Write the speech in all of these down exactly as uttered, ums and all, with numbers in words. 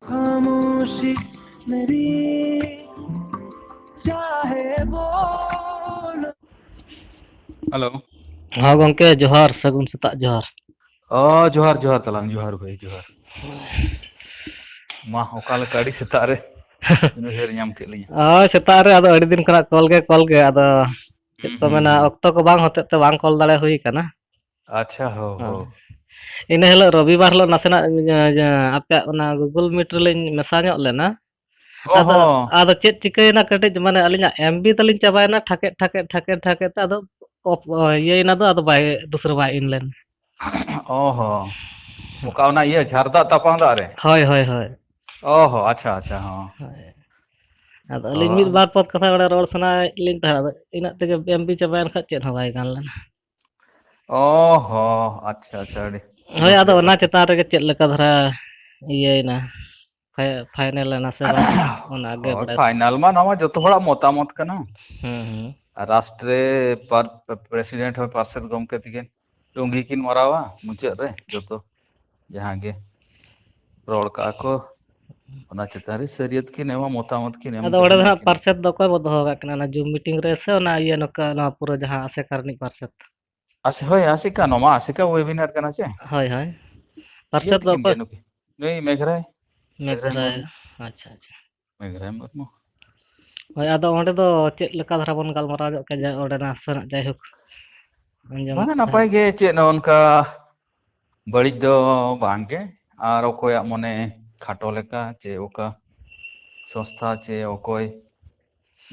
खामोशी मेरी चाहे बोलो। ᱦᱮᱞᱳ᱾ ᱦᱚᱸ ᱜᱚᱢᱠᱮ, ᱡᱚᱦᱟᱨ, ᱥᱟᱹᱜᱩᱱ ᱥᱮᱛᱟᱜ ᱡᱚᱦᱟᱨ᱾ ᱚ, ᱡᱚᱦᱟᱨ, ᱡᱚᱦᱟᱨ ᱛᱟᱞᱟᱝ, ᱡᱚᱦᱟᱨ ᱵᱷᱟᱹᱭ, ᱡᱚᱦᱟᱨ᱾ ᱢᱟ, ᱚᱠᱟ ᱞᱮᱠᱟ ᱟᱹᱰᱤ ᱥᱮᱛᱟᱜ ᱨᱮ ᱩᱭᱦᱟᱹᱨ ᱧᱟᱢ ᱠᱮᱫ ᱞᱤᱧᱟ᱾ ᱦᱳᱭ, ᱥᱮᱛᱟᱜ ᱨᱮ ᱟᱫᱚ ᱟᱹᱰᱤ ᱫᱤᱱ ᱠᱷᱚᱱᱟᱜ ᱠᱚᱞ ᱜᱮ ᱠᱚᱞ ᱜᱮ, ᱟᱫᱚ ᱪᱮᱫ ᱦᱩᱸ, ᱠᱚ ᱦᱩᱸ, ᱢᱮᱱᱟ, ᱦᱩᱸ᱾ ᱚᱠᱛᱚ ᱠᱚ ᱵᱟᱝ ᱦᱚᱛᱮᱡ ᱛᱮ ᱵᱟᱝ ᱠᱚᱞ ᱫᱟᱲᱮ ᱦᱩᱭ ᱠᱟᱱᱟ᱾ ᱟᱪᱪᱷᱟ, ᱦᱳ, ᱦᱳ᱾ ᱦᱳᱭ᱾ ᱤᱱᱟᱹ ᱦᱤᱞᱳᱜ ᱨᱚᱵᱤᱵᱟᱨ ᱦᱤᱞᱳᱜ ᱱᱟᱥᱮᱱᱟᱜ, ᱤᱭᱟᱹ, ᱤᱭᱟᱹ, ᱟᱯᱮᱭᱟᱜ ᱚᱱᱟ Google Meet ᱨᱮᱞᱤᱧ ᱢᱮᱥᱟ ᱧᱚᱜ ᱞᱮᱱᱟ᱾ ᱚ ᱟᱫᱚ, ᱦᱚᱸ᱾ ᱟᱫᱚ ᱪᱮᱫ ᱪᱤᱠᱟᱹᱭᱮᱱᱟ, ᱠᱟᱹᱴᱤᱡ ᱢᱟᱱᱮ ᱟᱹᱞᱤᱧᱟᱜ M B ᱛᱟᱹᱞᱤᱧ ᱪᱟᱵᱟᱭᱮᱱᱟ, ᱴᱷᱟᱠᱮᱫ, ᱴᱷᱟᱠᱮᱫ, ᱴᱷᱟᱠᱮᱫ, ᱴᱷᱟᱠᱮᱫ ᱛᱮ ᱟᱫᱚ ᱚᱯ-, ᱤᱭᱟᱹᱭᱮᱱᱟ, ᱫᱚ ᱟᱫᱚ ᱵᱟᱭ ᱫᱩᱥᱨᱟᱹ ᱵᱟᱭ ᱤᱱ ᱞᱮᱱ᱾ ᱚ ᱦᱚᱸ᱾ ᱚᱠᱟ ᱚᱱᱟ ᱤᱭᱟᱹ ᱡᱷᱟᱨᱫᱟ ᱛᱟᱯᱟᱝ ᱫᱟᱜ ᱨᱮ? ᱦᱳᱭ, ᱦᱳᱭ, ᱦᱳᱭ᱾ ᱚ ᱦᱚᱸ, ᱟᱪᱪᱷᱟ, ᱟᱪᱪᱷᱟ, ᱦᱚᱸ᱾ ᱦᱳᱭ᱾ ᱟᱫᱚ ᱚ, ᱟᱹᱞᱤᱧ ᱢᱤᱫ ᱟᱫᱚ ᱵᱟᱨ ᱯᱚᱫ ᱠᱟᱛᱷᱟ ᱚᱸᱰᱮ ᱨᱚᱲ ᱥᱟᱱᱟᱭᱮᱫ ᱞᱤᱧ ᱛᱟᱦᱮᱸᱫ, ᱟᱫᱚ ᱤᱱᱟᱹᱜ ᱛᱮᱜᱮ M B ᱪᱟᱵᱟᱭᱮᱱ ᱠᱷᱟᱡ ᱪᱮᱫ ᱦᱚᱸ ᱵᱟᱭ ᱜᱟᱱ ᱞᱮᱱᱟ᱾ ᱚ ᱦᱚᱸ, ᱟᱪᱪᱷᱟ, ᱟᱪᱪᱷᱟ, ᱟᱹᱰᱤ ᱦᱳᱭ, ᱫᱩᱠ ᱟᱫᱚ ᱨᱮᱭᱟᱜ ᱚᱱᱟ ᱠᱟᱛᱷᱟ᱾ ᱪᱮᱛᱟᱱ ᱨᱮᱜᱮ ᱪᱮᱫ ᱞᱮᱠᱟ ᱫᱷᱟᱨᱟ ᱤᱭᱟᱹᱭᱮᱱᱟ, ᱯᱷᱟᱭ-, ᱯᱷᱟᱭᱱᱮᱞ ᱮᱱᱟ ᱥᱮ ᱵᱟᱝ, ᱚᱱᱟ ᱜᱮ ᱦᱳᱭ, ᱵᱟᱲᱟᱭ ᱥᱟᱱᱟ᱾ ᱯᱷᱟᱭᱱᱟᱞ ᱢᱟ ᱱᱚᱣᱟ ᱡᱚᱛᱚ ᱦᱚᱲᱟᱜ ᱢᱚᱛᱟᱢᱚᱛ ᱠᱟᱱᱟ᱾ ᱦᱩᱸ, ᱦᱩᱸ᱾ ᱟᱨ ᱨᱟᱥᱴᱨᱮ ᱯᱟᱨ-, ᱯᱨᱮᱥᱤᱰᱮᱱᱴ ᱦᱚᱸ ᱯᱟᱨᱥᱮᱛ ᱜᱚᱢᱠᱮ ᱛᱤᱠᱤᱱ ᱞᱩᱝᱜᱤ ᱠᱤᱱ ᱢᱟᱨᱟᱣᱟ ᱢᱩᱪᱟᱹᱫ ᱨᱮ, ᱡᱚᱛᱚ ᱡᱟᱦᱟᱸ ᱜᱮ ᱨᱚᱲ ᱠᱟᱜᱼᱟ ᱠᱚ, ᱚᱱᱟ ᱪᱮᱛᱟᱱ ᱨᱮ ᱥᱟᱹᱨᱤᱭᱟᱹᱛ ᱠᱤᱱ ᱮᱢᱟ, ᱢᱚᱛᱟᱢᱚᱛ ᱠᱤᱱ ᱮᱢ ᱟᱫᱚ ᱚᱸᱰᱮ ᱫᱚ ᱛᱟᱵᱚᱱᱟ ᱦᱟᱸᱜ ᱟᱹᱠᱤᱱ᱾ ᱯᱟᱨᱥᱮᱛ ᱫᱚ ᱚᱠᱚᱭ ᱵᱚ ᱫᱚᱦᱚ ᱟᱠᱟᱫ ᱠᱤᱱᱟ, ᱚᱱᱟ ᱡᱩᱢ ᱢᱤᱴᱤᱝ ᱨᱮ ᱥᱮ ᱚᱱᱟ ᱤᱭᱟᱹ ᱱᱚᱝᱠᱟ ᱱᱚᱣᱟ ᱯᱩᱨᱟᱹ ᱡᱟᱦᱟᱸ ᱟᱥᱮᱠᱟ ᱨᱤᱱᱤᱡ ᱯᱟᱨᱥᱮᱛ? ᱟᱥᱮ-, ᱦᱳᱭ, ᱟᱥᱮᱠᱟ, ᱱᱚᱣᱟ ᱢᱟ ᱟᱥᱮᱠᱟ webinar ᱠᱟᱱᱟ ᱥᱮ? ᱦᱳᱭ, ᱦᱳᱭ᱾ ᱤᱭᱟᱹ ᱯᱟᱨᱥᱮᱛ ᱫᱚ ᱛᱟᱹᱠᱤᱱ ᱜᱮ ᱚᱠᱚᱭ? ᱱᱩᱠᱤᱱ, ᱱᱩᱭ ᱢᱮᱜᱷᱨᱟᱭ, ᱢᱮᱜᱷᱨᱟᱭ ᱢᱮᱜᱷᱨᱟᱭ, ᱢᱩᱨᱢᱩ᱾ ᱟᱪᱪᱷᱟ, ᱟᱪᱪᱷᱟ᱾ ᱢᱮᱜᱷᱨᱟᱭ ᱢᱩᱨᱢᱩ᱾ ᱦᱳᱭ, ᱟᱫᱚ ᱚᱸᱰᱮ ᱫᱚ ᱪᱮᱫ ᱞᱮᱠᱟ ᱫᱷᱟᱨᱟ ᱵᱚᱱ ᱜᱟᱞᱢᱟᱨᱟᱣ ᱧᱚᱜ ᱠᱮᱫᱟ, ᱡᱟ-, ᱚᱸᱰᱮᱱᱟᱜ ᱥᱟᱱᱟᱜ ᱡᱟᱭᱦᱳᱠ, ᱟᱸᱡᱚᱢ ᱵᱟᱝᱟ, ᱛᱟᱦᱮᱸ᱾ ᱱᱟᱯᱟᱭ ᱜᱮ, ᱪᱮᱫ ᱱᱚᱜᱼᱚ ᱱᱚᱝᱠᱟ ᱵᱟᱹᱲᱤᱡ ᱫᱚ ᱵᱟᱝ ᱜᱮ᱾ ᱟᱨ ᱚᱠᱚᱭᱟᱜ ᱢᱚᱱᱮ ᱠᱷᱟᱴᱚ ᱞᱮᱠᱟ ᱪᱮ ᱚᱠᱟ ᱥᱚᱝᱥᱛᱷᱟ ᱪᱮ ᱚᱠᱚᱭ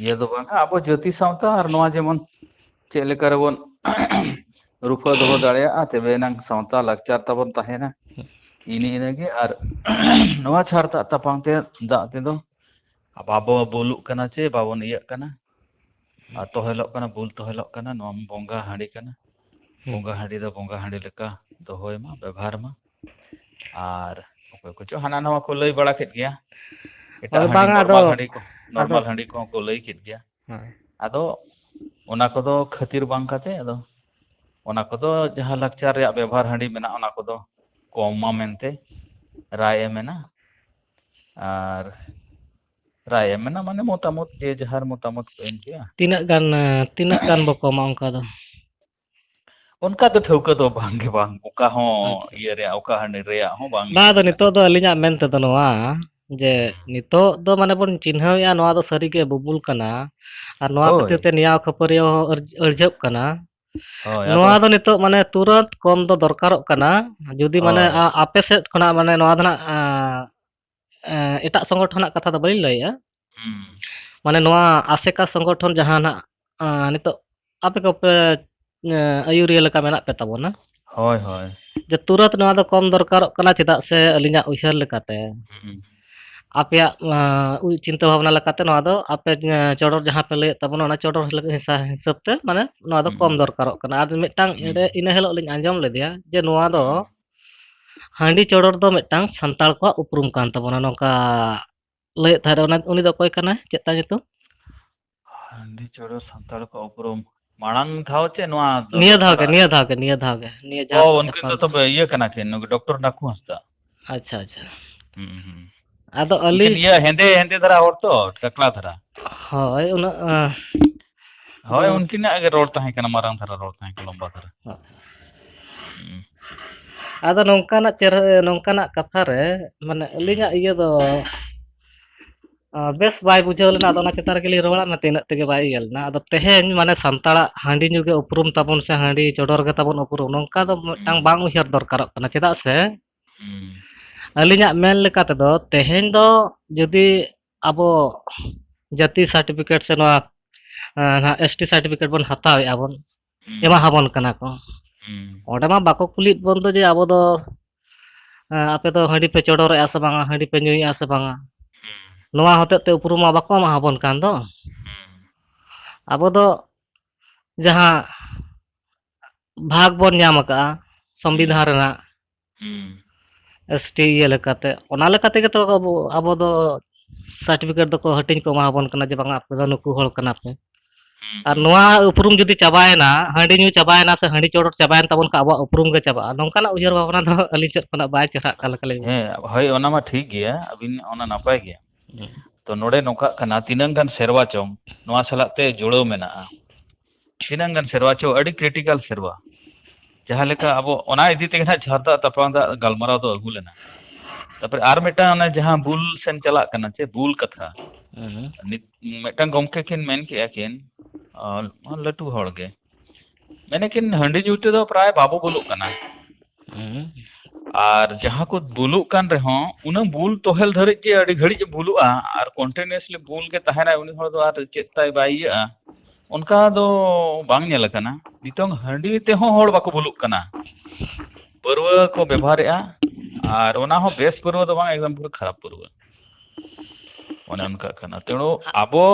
ᱤᱭᱟᱹ ᱫᱚ ᱵᱟᱝᱟ, ᱟᱵᱚ ᱡᱟᱹᱛᱤ ᱥᱟᱶᱛᱟ ᱟᱨ ᱱᱚᱣᱟ ᱡᱮᱢᱚᱱ ᱪᱮᱫ ᱞᱮᱠᱟ ᱨᱮᱵᱚᱱ ᱨᱩᱠᱷᱟᱹ ᱫᱚᱦᱚ ᱫᱟᱲᱮᱭᱟᱜᱼᱟ, ᱛᱚᱵᱮ ᱮᱱᱟᱝ ᱥᱟᱶᱛᱟ ᱞᱟᱠᱪᱟᱨ ᱛᱟᱵᱚᱱ ᱛᱟᱦᱮᱱᱟ᱾ ᱤᱱᱟᱹ ᱤᱱᱟᱹᱜᱮ᱾ ᱟᱨ ᱱᱚᱣᱟ ᱪᱷᱟᱨ ᱫᱟᱜ ᱛᱟᱯᱟᱢ ᱛᱮ, ᱫᱟᱜ ᱛᱮᱫᱚ ᱵᱟᱵᱚ ᱵᱩᱞᱩᱜ ᱠᱟᱱᱟ ᱪᱮ ᱵᱟᱵᱚᱱ ᱤᱭᱟᱹᱜ ᱠᱟᱱᱟ᱾ ᱟᱨ ᱛᱚᱦᱮᱞᱚᱜ ᱠᱟᱱᱟ, ᱵᱩᱞ ᱛᱚᱦᱮᱞᱚᱜ ᱠᱟᱱᱟ, ᱱᱚᱣᱟ ᱢᱟ ᱵᱚᱸᱜᱟ ᱦᱟᱺᱰᱤ ᱠᱟᱱᱟ᱾ ᱦᱩᱸ᱾ ᱵᱚᱸᱜᱟ ᱦᱟᱺᱰᱤ ᱫᱚ ᱵᱚᱸᱜᱟ ᱦᱟᱺᱰᱤ ᱞᱮᱠᱟ ᱫᱚᱦᱚᱭ ᱢᱟ, ᱵᱮᱵᱷᱟᱨ ᱢᱟ᱾ ᱟᱨ ᱚᱠᱚᱭ ᱠᱚᱪᱚ ᱦᱟᱱᱟ ᱱᱟᱣᱟ ᱠᱚ ᱞᱟᱹᱭ ᱵᱟᱲᱟ ᱠᱮᱫ ᱜᱮᱭᱟ, ᱮᱴᱟᱜ ᱦᱳᱭ, ᱦᱟᱺᱰᱤ, ᱵᱟᱝᱟ, ᱟᱫᱚ, ᱱᱚᱨᱢᱟᱞ ᱦᱟᱺᱰᱤ ᱠᱚ, ᱟᱫᱚ, ᱱᱚᱨᱢᱟᱞ ᱦᱟᱺᱰᱤ ᱠᱚᱦᱚᱸ ᱠᱚ ᱞᱟᱹᱭ ᱠᱮᱫ ᱜᱮᱭᱟ᱾ ᱦᱳᱭ᱾ ᱟᱫᱚ ᱚᱱᱟ ᱠᱚᱫᱚ ᱠᱷᱟᱹᱛᱤᱨ ᱵᱟᱝ ᱠᱟᱛᱮ, ᱟᱫᱚ ᱚᱱᱟ ᱠᱚᱫᱚ ᱡᱟᱦᱟᱸ ᱞᱟᱠᱪᱟᱨ ᱨᱮᱭᱟᱜ ᱵᱮᱵᱷᱟᱨ ᱦᱟᱺᱰᱤ ᱢᱮᱱᱟᱜᱼᱟ, ᱚᱱᱟ ᱠᱚᱫᱚ ᱠᱚᱢ ᱢᱟ ᱢᱮᱱᱛᱮ ᱨᱟᱭ ᱮ ᱢᱮᱱᱟ᱾ ᱟᱨ ᱨᱟᱭ ᱮᱢ ᱢᱮᱱᱟ ᱢᱟᱱᱮ ᱢᱚᱛᱟᱢᱚᱛ, ᱡᱮ ᱡᱟᱦᱟᱨ ᱢᱚᱛᱟᱢᱚᱛ ᱠᱚ ᱮᱢ ᱠᱮᱜᱼᱟ᱾ ᱛᱤᱱᱟᱹᱜ ᱜᱟᱱ ᱛᱤᱱᱟᱹᱜ ᱜᱟᱱ ᱵᱚ ᱠᱚᱢᱟ ᱚᱱᱠᱟ ᱫᱚ? ᱚᱱᱠᱟ ᱫᱚ ᱴᱷᱟᱹᱣᱠᱟᱹ ᱫᱚ ᱵᱟᱝᱜᱮ ᱵᱟᱝ, ᱚᱠᱟ ᱦᱚᱸ ᱟᱪᱪᱷᱟ᱾ ᱤᱭᱟᱹ ᱨᱮᱭᱟᱜ ᱚᱠᱟ ᱦᱟᱹᱱᱤ ᱨᱮᱭᱟᱜ ᱦᱚᱸ ᱵᱟᱝ ᱵᱟᱝ, ᱤᱭᱟᱹ ᱟᱫᱚ ᱠᱟᱱᱟ᱾ ᱱᱤᱛᱚᱜ ᱫᱚ ᱟᱹᱞᱤᱧᱟᱜ ᱢᱮᱱ ᱛᱮᱫᱚ ᱱᱚᱣᱟ ᱡᱮ ᱱᱤᱛᱚᱜ ᱫᱚ ᱢᱟᱱᱮ ᱵᱚᱱ ᱪᱤᱱᱦᱟᱹᱣᱮᱫᱼᱟ, ᱱᱚᱣᱟ ᱫᱚ ᱥᱟᱹᱨᱤᱜᱮ ᱵᱩᱵᱩᱞ ᱠᱟᱱᱟ, ᱟᱨ ᱱᱚᱣᱟ ᱦᱳᱭ᱾ ᱠᱷᱟᱹᱛᱤᱨ ᱛᱮ ᱱᱮᱭᱟᱣ ᱠᱷᱟᱹᱯᱟᱹᱨᱤᱭᱟᱹ ᱦᱚᱸ ᱟᱹᱨᱡ-, ᱟᱹᱲᱡᱷᱟᱹᱜ ᱠᱟᱱᱟ᱾ ᱦᱳᱭ, ᱱᱚᱣᱟ ᱟᱫᱚ ᱫᱚ ᱱᱤᱛᱚᱜ ᱢᱟᱱᱮ ᱛᱩᱨᱟᱹᱛ ᱠᱚᱢ ᱫᱚ ᱫᱚᱨᱠᱟᱨᱚᱜ ᱠᱟᱱᱟ᱾ ᱡᱩᱫᱤ ᱢᱟᱱᱮ ᱦᱳᱭ᱾ ᱟ-, ᱟᱯᱮ ᱥᱮᱫ ᱠᱷᱚᱱᱟᱜ ᱢᱟᱱᱮ ᱱᱚᱣᱟ ᱫᱚ ᱱᱟᱜ, ᱟ, ᱮ, ᱮᱴᱟᱜ ᱥᱚᱝᱜᱚᱴᱷᱚᱱᱟᱜ ᱠᱟᱛᱷᱟ ᱫᱚ ᱵᱟᱹᱞᱤᱧ ᱞᱟᱹᱭᱮᱜᱼᱟ, ᱦᱩᱸ᱾ ᱢᱟᱱᱮ ᱱᱚᱣᱟ ᱟᱥᱮᱠᱟ ᱥᱚᱝᱜᱚᱴᱷᱚᱱ ᱡᱟᱦᱟᱸ ᱱᱟᱜ, ᱟ, ᱱᱤᱛᱚᱜ ᱟᱯᱮ ᱠᱚᱯᱮ, ᱮ, ᱟᱹᱭᱩᱨᱤᱭᱟᱹ ᱞᱮᱠᱟ ᱢᱮᱱᱟᱜ ᱯᱮ ᱛᱟᱵᱚᱱᱟ, ᱦᱳᱭ, ᱦᱳᱭ᱾ ᱡᱮ ᱛᱩᱨᱟᱹᱛ ᱱᱚᱣᱟ ᱫᱚ ᱠᱚᱢ ᱫᱚᱨᱠᱟᱨᱚᱜ ᱠᱟᱱᱟ, ᱪᱮᱫᱟᱜ ᱥᱮ ᱟᱹᱞᱤᱧᱟᱜ ᱩᱭᱦᱟᱹᱨ ᱞᱮᱠᱟᱛᱮ ᱦᱩᱸ᱾ ᱟᱯᱮᱭᱟᱜ, ᱟ, ᱩᱭ-, ᱪᱤᱱᱛᱟᱹ ᱵᱷᱟᱵᱽᱱᱟ ᱞᱮᱠᱟᱛᱮ ᱱᱚᱣᱟ ᱫᱚ ᱟᱯᱮ, ᱮ, ᱪᱚᱰᱚᱨ ᱡᱟᱦᱟᱸ ᱯᱮ ᱞᱟᱹᱭᱮᱫ ᱛᱟᱵᱚᱱᱟ, ᱚᱱᱟ ᱪᱚᱰᱚᱨ ᱦᱤᱞᱟᱹ-, ᱦᱤᱥᱟ-, ᱦᱤᱥᱟᱹᱵ ᱛᱮ ᱢᱟᱱᱮ ᱱᱚᱣᱟ ᱫᱚ ᱠᱚᱢ ᱦᱩᱸ᱾ ᱫᱚᱨᱠᱟᱨᱚᱜ ᱠᱟᱱᱟ᱾ ᱟᱨ ᱢᱤᱫᱴᱟᱝ ᱮᱸᱰᱮ ᱦᱩᱸ᱾ ᱤᱱᱟᱹ ᱦᱤᱞᱳᱜ ᱞᱤᱧ ᱟᱸᱡᱚᱢ ᱞᱮᱫᱮᱭᱟ ᱡᱮ ᱱᱚᱣᱟ ᱫᱚ ᱦᱩᱸ᱾ ᱦᱟᱺᱰᱤ ᱪᱚᱰᱚᱨ ᱫᱚ ᱢᱤᱫᱴᱟᱝ ᱥᱟᱱᱛᱟᱲ ᱠᱚᱣᱟᱜ ᱩᱯᱨᱩᱢ ᱠᱟᱱ ᱛᱟᱵᱚᱱᱟ, ᱱᱚᱝᱠᱟ ᱞᱟᱹᱭᱮᱫ ᱛᱟᱦᱮᱸᱫ᱾ ᱚᱱᱟ, ᱩᱱᱤ ᱫᱚ ᱚᱠᱚᱭ ᱠᱟᱱᱟᱭ? ᱪᱮᱫ ᱛᱟᱭ ᱧᱩᱛᱩᱢ? ᱦᱟᱺᱰᱤ ᱪᱚᱰᱚᱨ ᱥᱟᱱᱛᱟᱲ ᱠᱚᱣᱟᱜ ᱩᱯᱨᱩᱢ᱾ ᱢᱟᱲᱟᱝ ᱫᱷᱟᱣ ᱪᱮ ᱱᱚᱣᱟ ᱫᱚ ᱱᱤᱭᱟᱹ ᱫᱷᱟᱣ ᱜᱮ, ᱫᱚᱥᱟᱨᱟᱜ? ᱱᱤᱭᱟᱹ ᱫᱷᱟᱣ ᱜᱮ, ᱱᱤᱭᱟᱹ ᱫᱷᱟᱣ ᱜᱮ, ᱱᱤᱭᱟᱹ ᱚ, ᱡᱟᱦᱟᱸ ᱩᱱᱠᱤᱱ ᱫᱚ ᱧᱟᱯᱟᱢ᱾ ᱛᱚᱵᱮ ᱤᱭᱟᱹ ᱠᱟᱱᱟ ᱠᱤᱱ, ᱱᱩᱠᱩ ᱰᱚᱠᱴᱚᱨ ᱱᱟᱠᱩ ᱦᱟᱸᱥᱫᱟ᱾ ᱟᱪᱪᱷᱟ, ᱟᱪᱪᱷᱟ᱾ ᱦᱩᱸ, ᱦᱩᱸ᱾ ᱟᱫᱚ ᱩᱱᱠᱤᱱ ᱟᱹᱞᱤᱧ, ᱤᱭᱟᱹ ᱦᱮᱸᱫᱮ, ᱦᱮᱸᱫᱮ ᱫᱷᱟᱨᱟ ᱦᱚᱲ ᱛᱚ, ᱴᱟᱠᱞᱟ ᱫᱷᱟᱨᱟ᱾ ᱦᱳᱭ, ᱩᱱᱟᱹᱜ, ᱟᱸ, ᱦᱳᱭ, ᱫᱚ ᱩᱱᱠᱤᱱᱟᱜ ᱜᱮ ᱨᱚᱲ ᱛᱟᱦᱮᱸ ᱠᱟᱱᱟ, ᱢᱟᱨᱟᱝ ᱫᱷᱟᱨᱟ ᱨᱚᱲ ᱛᱟᱦᱮᱸ ᱠᱟᱱᱟ, ᱞᱚᱢᱵᱟ ᱫᱷᱟᱨᱟ᱾ ᱦᱳᱭ᱾ ᱦᱩᱸ᱾ ᱟᱫᱚ ᱱᱚᱝᱠᱟᱱᱟᱜ ᱪᱮᱦᱨᱟ, ᱱᱚᱝᱠᱟᱱᱟᱜ ᱠᱟᱛᱷᱟ ᱨᱮ, ᱢᱟᱱᱮ, ᱦᱩᱸ᱾ ᱟᱹᱞᱤᱧᱟᱜ ᱤᱭᱟᱹ ᱫᱚ, ᱟᱸ, ᱵᱮᱥ ᱵᱟᱭ ᱵᱩᱡᱷᱟᱹᱣ ᱞᱮᱱᱟ, ᱟᱫᱚ ᱚᱱᱟ ᱪᱮᱛᱟᱱ ᱨᱮᱜᱮ ᱞᱤᱧ ᱨᱚᱲᱟᱫ ᱢᱮ ᱛᱮ, ᱤᱱᱟᱹᱜ ᱛᱮᱜᱮ ᱵᱟᱭ ᱤᱭᱟᱹ ᱞᱮᱱᱟ᱾ ᱟᱫᱚ ᱛᱮᱦᱮᱧ, ᱢᱟᱱᱮ, ᱥᱟᱱᱛᱟᱲᱟᱜ ᱦᱟᱺᱰᱤ ᱧᱩ ᱜᱮ ᱩᱯᱨᱩᱢ ᱛᱟᱵᱚᱱ ᱥᱮ ᱦᱟᱺᱰᱤ ᱪᱚᱰᱚᱨ ᱜᱮ ᱛᱟᱵᱚᱱ ᱩᱯᱨᱩᱢ, ᱱᱚᱝᱠᱟ ᱫᱚ ᱢᱤᱫᱴᱟᱝ ᱦᱩᱸ᱾ ᱵᱟᱝ ᱩᱭᱦᱟᱹᱨ ᱫᱚᱨᱠᱟᱨᱚᱜ ᱠᱟᱱᱟ᱾ ᱪᱮᱫᱟᱜ ᱥᱮ, ᱦᱩᱸ᱾ ᱟᱹᱞᱤᱧᱟᱜ ᱢᱮᱱ ᱞᱮᱠᱟ ᱛᱮᱫᱚ, ᱛᱮᱦᱮᱧ ᱫᱚ ᱡᱩᱫᱤ ᱟᱵᱚ ᱡᱟᱹᱛᱤ certificate ᱥᱮ ᱱᱚᱣᱟ, ᱮᱸ, ᱱᱟᱦᱟᱜ S T certificate ᱵᱚᱱ ᱦᱟᱛᱟᱣᱮᱫᱼᱟ ᱵᱚᱱ, ᱦᱩᱸ᱾ ᱮᱢᱟ ᱦᱟᱵᱚᱱ ᱠᱟᱱᱟ ᱠᱚ, ᱦᱩᱸ᱾ ᱚᱸᱰᱮ ᱢᱟ ᱵᱟᱠᱚ ᱠᱩᱞᱤᱭᱮᱫ ᱵᱚᱱ ᱫᱚ ᱡᱮ ᱟᱵᱚ ᱫᱚ, ᱮᱸ, ᱟᱯᱮ ᱫᱚ ᱦᱟᱺᱰᱤ ᱯᱮ ᱪᱚᱰᱚᱨᱮᱫᱼᱟ ᱥᱮ ᱵᱟᱝᱟ, ᱦᱟᱺᱰᱤ ᱯᱮ ᱧᱩᱭᱮᱫᱼᱟ ᱥᱮ ᱵᱟᱝᱟ᱾ ᱦᱩᱸ᱾ ᱱᱚᱣᱟ ᱦᱚᱛᱮᱡ ᱛᱮ ᱩᱯᱨᱩᱢ ᱢᱟ ᱵᱟᱠᱚ ᱮᱢᱟ ᱦᱟᱵᱚᱱ ᱠᱟᱱ ᱫᱚ᱾ ᱦᱩᱸ᱾ ᱟᱵᱚ ᱫᱚ ᱡᱟᱦᱟᱸ ᱵᱷᱟᱜᱽ ᱵᱚᱱ ᱧᱟᱢ ᱟᱠᱟᱫᱼᱟ ᱦᱩᱸ᱾ ᱥᱚᱝᱵᱤᱫᱷᱟᱱ ᱨᱮᱱᱟᱜ, ᱦᱩᱸ᱾ S T ᱤᱭᱟᱹ ᱞᱮᱠᱟᱛᱮ, ᱚᱱᱟ ᱞᱮᱠᱟ ᱛᱮᱜᱮ ᱛᱚ ᱟᱵᱚ, ᱟᱵᱚ ᱫᱚ certificate ᱫᱚᱠᱚ ᱦᱟᱹᱴᱤᱧ ᱠᱚ ᱮᱢᱟ ᱵᱚᱱ ᱠᱟᱱᱟ ᱡᱮ ᱵᱟᱝᱟ, ᱟᱯᱮ ᱫᱚ ᱱᱩᱠᱩ ᱦᱚᱲ ᱠᱟᱱᱟ ᱯᱮ᱾ ᱟᱨ ᱱᱚᱣᱟ ᱩᱯᱨᱩᱢ ᱡᱩᱫᱤ ᱪᱟᱵᱟᱭᱮᱱᱟ, ᱦᱟᱺᱰᱤ ᱧᱩ ᱪᱟᱵᱟᱭᱮᱱᱟ ᱥᱮ ᱦᱟᱺᱰᱤ ᱪᱚᱰᱚᱨ ᱪᱟᱵᱟᱭᱮᱱ ᱛᱟᱵᱚᱱ ᱠᱷᱟᱱ ᱟᱵᱚᱣᱟᱜ ᱩᱯᱨᱩᱢ ᱜᱮ ᱪᱟᱵᱟᱜᱼᱟ, ᱱᱚᱝᱠᱟᱱᱟᱜ ᱩᱭᱦᱟᱹᱨ ᱵᱷᱟᱵᱽᱱᱟ ᱫᱚ ᱟᱹᱞᱤᱧ ᱥᱮᱫ ᱠᱷᱚᱱᱟᱜ ᱵᱟᱭ ᱪᱮᱦᱨᱟᱜ ᱠᱟᱱ ᱞᱮᱠᱟᱞᱤᱧ ᱵᱩᱡᱷᱟᱹᱣᱟ᱾ ᱦᱮᱸ, ᱦᱳᱭ, ᱚᱱᱟ ᱢᱟ ᱴᱷᱤᱠ ᱜᱮᱭᱟ, ᱟᱹᱵᱤᱱ ᱚᱱᱟ ᱱᱟᱯᱟᱭ ᱜᱮᱭᱟ᱾ ᱛᱚ ᱱᱚᱰᱮ ᱱᱚᱝᱠᱟᱜ ᱠᱟᱱᱟ, ᱛᱤᱱᱟᱹᱝ ᱜᱟᱱ ᱥᱮᱨᱣᱟ ᱪᱚᱝ ᱱᱚᱣᱟ ᱥᱟᱞᱟᱜ ᱛᱮ ᱡᱩᱲᱟᱹᱣ ᱢᱮᱱᱟᱜᱼᱟ, ᱛᱤᱱᱟᱹᱝ ᱜᱟᱱ ᱥᱮᱨᱣᱟ ᱪᱚ ᱟᱹᱰᱤ ᱠᱨᱤᱴᱤᱠᱟᱞ ᱥᱮᱨᱣᱟ, ᱡᱟᱦᱟᱸ ᱞᱮᱠᱟ ᱟᱵᱚ ᱚᱱᱟ ᱤᱫᱤ ᱛᱮᱜᱮ ᱱᱟᱦᱟᱜ ᱡᱷᱟᱨᱫᱟ ᱛᱟᱯᱟᱢ ᱫᱟᱜ ᱜᱟᱞᱢᱟᱨᱟᱣ ᱫᱚ ᱟᱹᱜᱩ ᱞᱮᱱᱟ᱾ ᱛᱟᱨᱯᱚᱨᱮ ᱟᱨ ᱢᱤᱫᱴᱟᱝ ᱚᱱᱟ ᱡᱟᱦᱟᱸ ᱵᱩᱞ ᱥᱮᱱ ᱪᱟᱞᱟᱜ ᱠᱟᱱᱟ, ᱪᱮ ᱵᱩᱞ ᱠᱟᱛᱷᱟ, ᱱᱤᱛ ᱢᱤᱫᱴᱟᱝ ᱜᱚᱢᱠᱮ ᱠᱤᱱ ᱢᱮᱱ ᱠᱮᱜᱼᱟ ᱠᱤᱱ, ᱟᱨ ᱞᱟᱹᱴᱩ ᱦᱚᱲ ᱜᱮ, ᱢᱮᱱᱮ ᱠᱤᱱ ᱦᱟᱺᱰᱤ ᱧᱩ ᱛᱮᱫᱚ ᱯᱨᱟᱭ ᱵᱟᱵᱚ ᱵᱩᱞᱩᱜ ᱠᱟᱱᱟ᱾ ᱟᱨ ᱡᱟᱦᱟᱸ ᱠᱚ ᱵᱩᱞᱩᱜ ᱠᱟᱱ ᱨᱮᱦᱚᱸ, ᱩᱱᱟᱹᱜ ᱵᱩᱞ ᱛᱚᱦᱮᱞ ᱫᱷᱟᱹᱨᱤᱡ ᱡᱮ ᱟᱹᱰᱤ ᱜᱷᱟᱹᱲᱤᱡ ᱮ ᱵᱩᱞᱩᱜᱼᱟ ᱟᱨ ᱠᱚᱱᱴᱤᱱᱤᱭᱩᱥᱞᱤ ᱵᱩᱞ ᱜᱮ ᱛᱟᱦᱮᱱᱟᱭ, ᱩᱱᱤ ᱦᱚᱲ ᱫᱚ ᱟᱨ ᱪᱮᱫ ᱛᱟᱭ ᱵᱟᱭ ᱤᱭᱟᱹᱜᱼᱟ, ᱚᱱᱠᱟ ᱫᱚ ᱵᱟᱝ ᱧᱮᱞ ᱟᱠᱟᱱᱟ᱾ ᱱᱤᱛᱚᱝ ᱦᱟᱺᱰᱤ ᱛᱮᱦᱚᱸ ᱦᱚᱲ ᱵᱟᱠᱚ ᱵᱩᱞᱩᱜ ᱠᱟᱱᱟ, ᱯᱟᱹᱨᱣᱟᱹ ᱠᱚ ᱵᱮᱵᱚᱦᱟᱨᱮᱫᱼᱟ᱾ ᱟᱨ ᱚᱱᱟ ᱦᱚᱸ ᱵᱮᱥ ᱯᱟᱹᱨᱣᱟᱹ ᱫᱚ ᱵᱟᱝ, ᱮᱠᱫᱚᱢ ᱯᱩᱨᱟᱹ ᱠᱷᱟᱨᱟᱯ ᱯᱟᱹᱨᱣᱟᱹ᱾ ᱚᱱᱮ ᱚᱱᱠᱟᱜ ᱠᱟᱱᱟ᱾ ᱛᱮᱬᱩ ᱟᱵᱚ